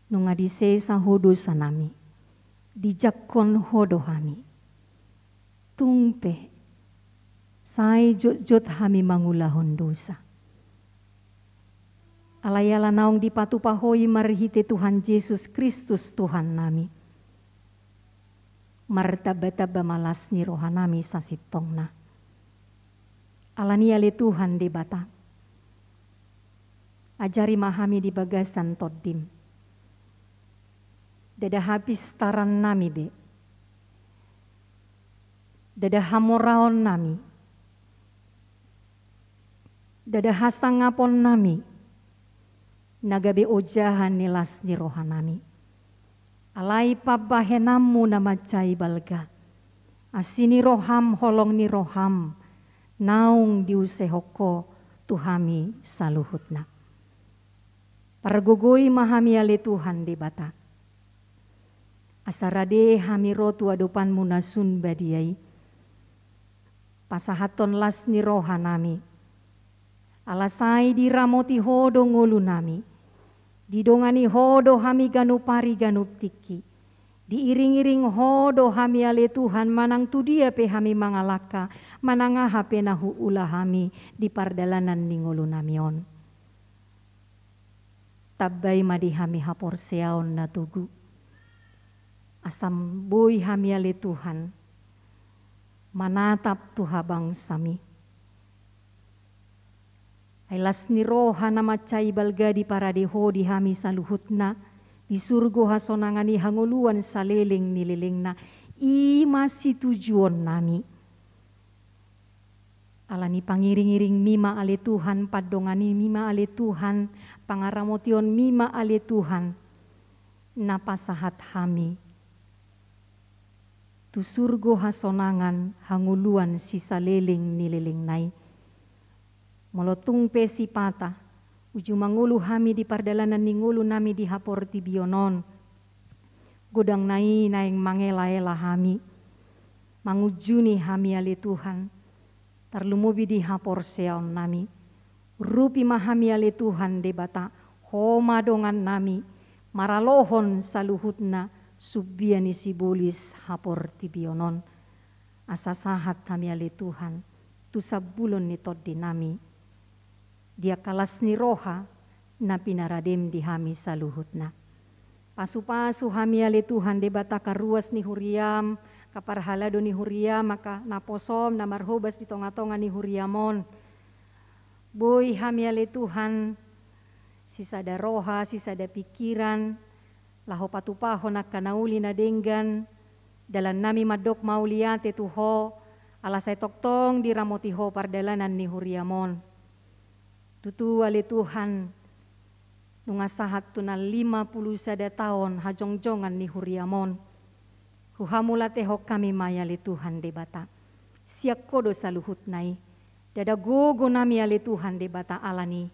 Nunga disesa ho dosa nami, dijangkon ho do hami. Tung pe, sai jotjot hami mangulahon dosa. Alai ala naung dipatupa ho i marhite Tuhan Jesus Kristus Tuhan nami. Martamba-tamba ma las ni roha nami sasintongna. Alani i ale Tuhan Debata. Ajari ma hami di bagasan tondim. Ndada hapistaran nami be. Ndada hamoraon nami. Ndada hasangapon nami. Na gabe ojahan ni las ni roha nami. Alai pambahenanmu na mansai balga. Asi ni roham holong ni roham. Naung diusehon ho tu hami saluhutna. Pargogoi ma hami ale Tuhan Debata. Asa rade hami ro tu adopanmu na sun badia i. Pasahathon las ni roha nami. Ala sai diramoti ho do ngolu nami. Didongani ho do hami ganup ari ganup tingki. Diiring-iring ho do hami ale Tuhan manang tu dia pe hami mangalangka, manang aha pe na huula hami di pardalanan ni ngolu nami on. Tambai ma di hami haporseaon na togu. Asa boi hami ale Tuhan, manatap tu habangsami. Ai las ni roha na mansai balga diparade ho di hami saluhutna, di surgo hasonangan i hangoluan saleleng ni lelengna, i ma situjuon nami. Alani pangiring-iringmi ma ale Tuhan, pandonganimi ma ale Tuhan, pangaramotionmi ma ale Tuhan, na pasahat hami tu surgo hasonangan hangoluan sisaleleng ni lelengna i. Molo tung pe sipata, uju mangolu hami di pardalanan ni ngolu nami di haportibion on. Godangna i naeng mangela-ela hami, mangunjuni hami ale Tuhan, tarlumobi di haporseaon nami. Urupi ma hami ale Tuhan Debata, ho ma dongan nami, maralohon saluhutna sumbia ni sibolis haportibion on. Asa sahat hami ale Tuhan, tu sambulon ni tondi nami. Di angka las ni roha, na pinaradem di hami saluhutna. Pasu-pasu hami ale Tuhan Debata angka ruas ni huriam, angka parhalado ni huriam, angka naposom, na marhobas di tonga-tonga ni huriam on. Boi hami ale Tuhan, sisada roha, sisada pikiran, laho patupahon angka na uli na denggan, dalan nami mandok mauliate tu ho, ala sai tongtong diramoti ho pardalanan ni huriam on. Tutu ale Tuhan, nunga sahat tu na lima pulu sada taon hajongjongan ni huriam on. Huhamauliatehon hami ma i ale Tuhan Debata. Sian ho do saluhutna i. Ndada gogo nami ale Tuhan Debata alani.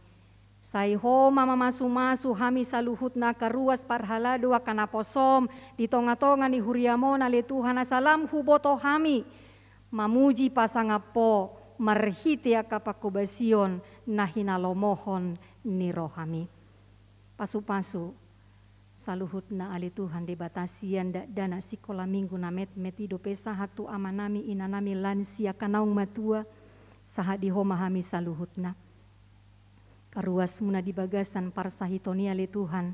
Sai ho ma mamasu-masu hami saluhutna angka ruas parhalado angka naposom di tonga-tonga ni huriam on ale Tuhan asa lam huboto hami. Mamuji pasangap ho. marhite angka panghobasion na hinalomohon ni rohami. Pasupasu saluhutna ale Tuhan Debata sian dakdanak sikola minggu na metmet i dope sahat tu amanami inanami lansia angka naung matua, sahat di Ho ma hami saluhutna. Karuasmu na di bagasan parsahiton i ale Tuhan,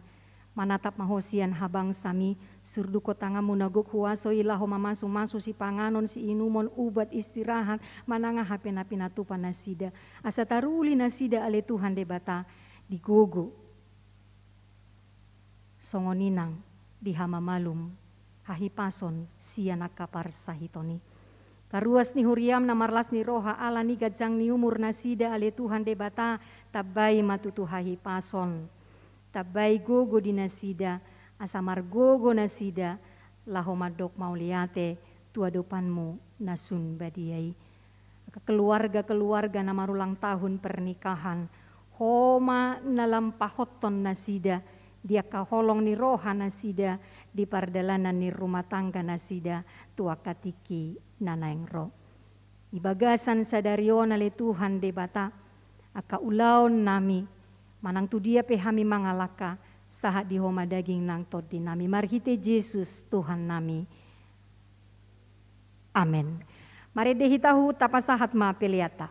manatap ma Ho sian habangsami, surdukkon tanganmu na gok huaso i laho mamasumasu sipanganon siinumon ubat istirahat manang aha pe na pinatupa nasida, asa taruli nasida ale Tuhan Debata di gogo songon i nang di hamamalum hahipason sian angka parsahiton i. Karuas ni huriam na marlas ni roha ala ni ganjang ni umur nasida ale Tuhan Debata, tambai ma tutu hahipason, tambai gogo di nasida, asa margogo nasida laho mandok mauliate tu adopanmu na sun badia i. Angka keluarga-keluarga na marulang tahun pernikahan, Ho ma na lam pahothon nasida di angka holong ni roha nasida di pardalanan ni rumah tangga nasida tu angka tingki na naeng ro. Di bagasan sadari on ale Tuhan Debata, angka ulaonnami, manang tu dia pe hami mangalangka, sahat di Ho ma daging nang tondinami marhite Jesus Tuhannami. Amen. Marende hita huhut, tapasahat ma peleanta.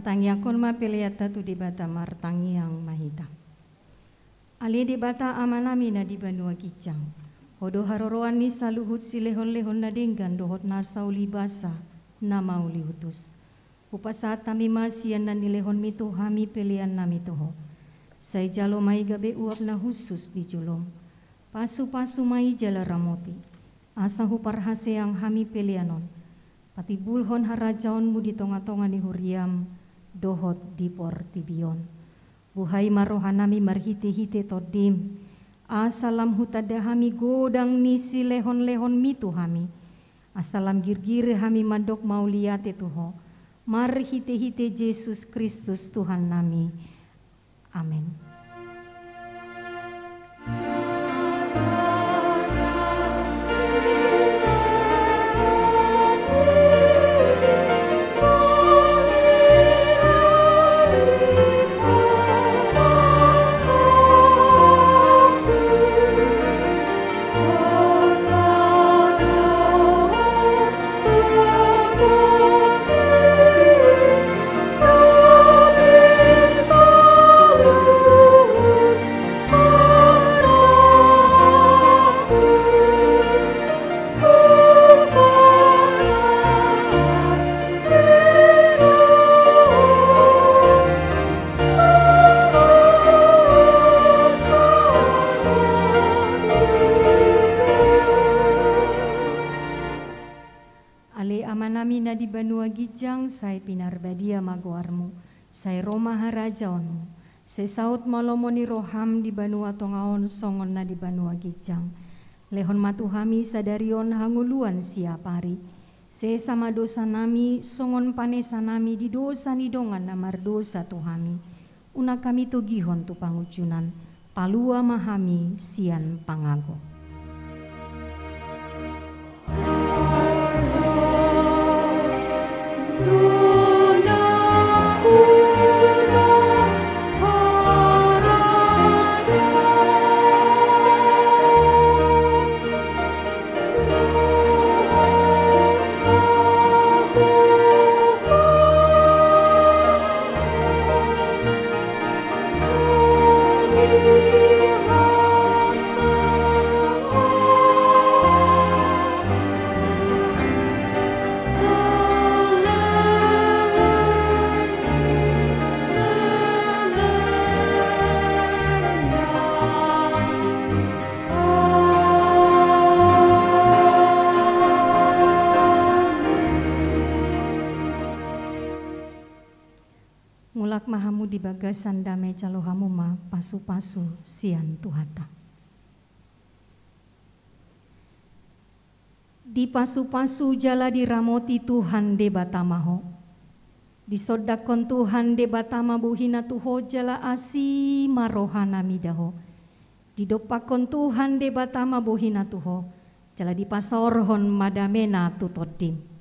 Tangiangkon ma peleanta tu Debata. Martangiang ma hita. Ale Debata Amanami na di banua ginjang, Ho do haroroan ni saluhut silehonlehon na denggan dohot na sauli basa, na mauliutus. Hupasahat hami ma sian na nilehonmi tu hami peleannami tu Ho. Sai jalo ma i gabe uap na hushus di jolom. Pasupasu ma i jala ramoti, asa huparhaseang hami pelean on patimbulhon harajaonmu di tongatonga ni huriam dohot di portibi on. Buhai ma rohanami marhitehite Tondim, asa lam hutanda hami godang ni silehonlehonmi tu hami, asa lam girgir hami mandok mauliate tu Ho, marhitehite Jesus Kristus Tuhannami. Amen. Ale Amanami na di banua ginjang, sai pinarbadia ma goarmu, sai ro ma harajaonmu, sai saut ma lomo ni roham di banua tonga on songon na di banua ginjang. Lehon ma tu hami sadari on hangoluan siapari. Sesa ma dosanami songon panesanami di dosa ni dongan na mardosa tu hami. Unang hami togihon tu pangunjunan, palua ma hami sian pangago. Mulak ma hamu di bagasan dame, jalo hamu ma pasupasu sian Tuhanta. Dipasupasu jala diramoti Tuhan Debata ma ho. Disondangkon Tuhan Debata ma bohina tu ho jala asi ma rohana mida ho. Didompakkon Tuhan Debata ma bohina tu ho, jala dipasaorhon ma damena tu tondim.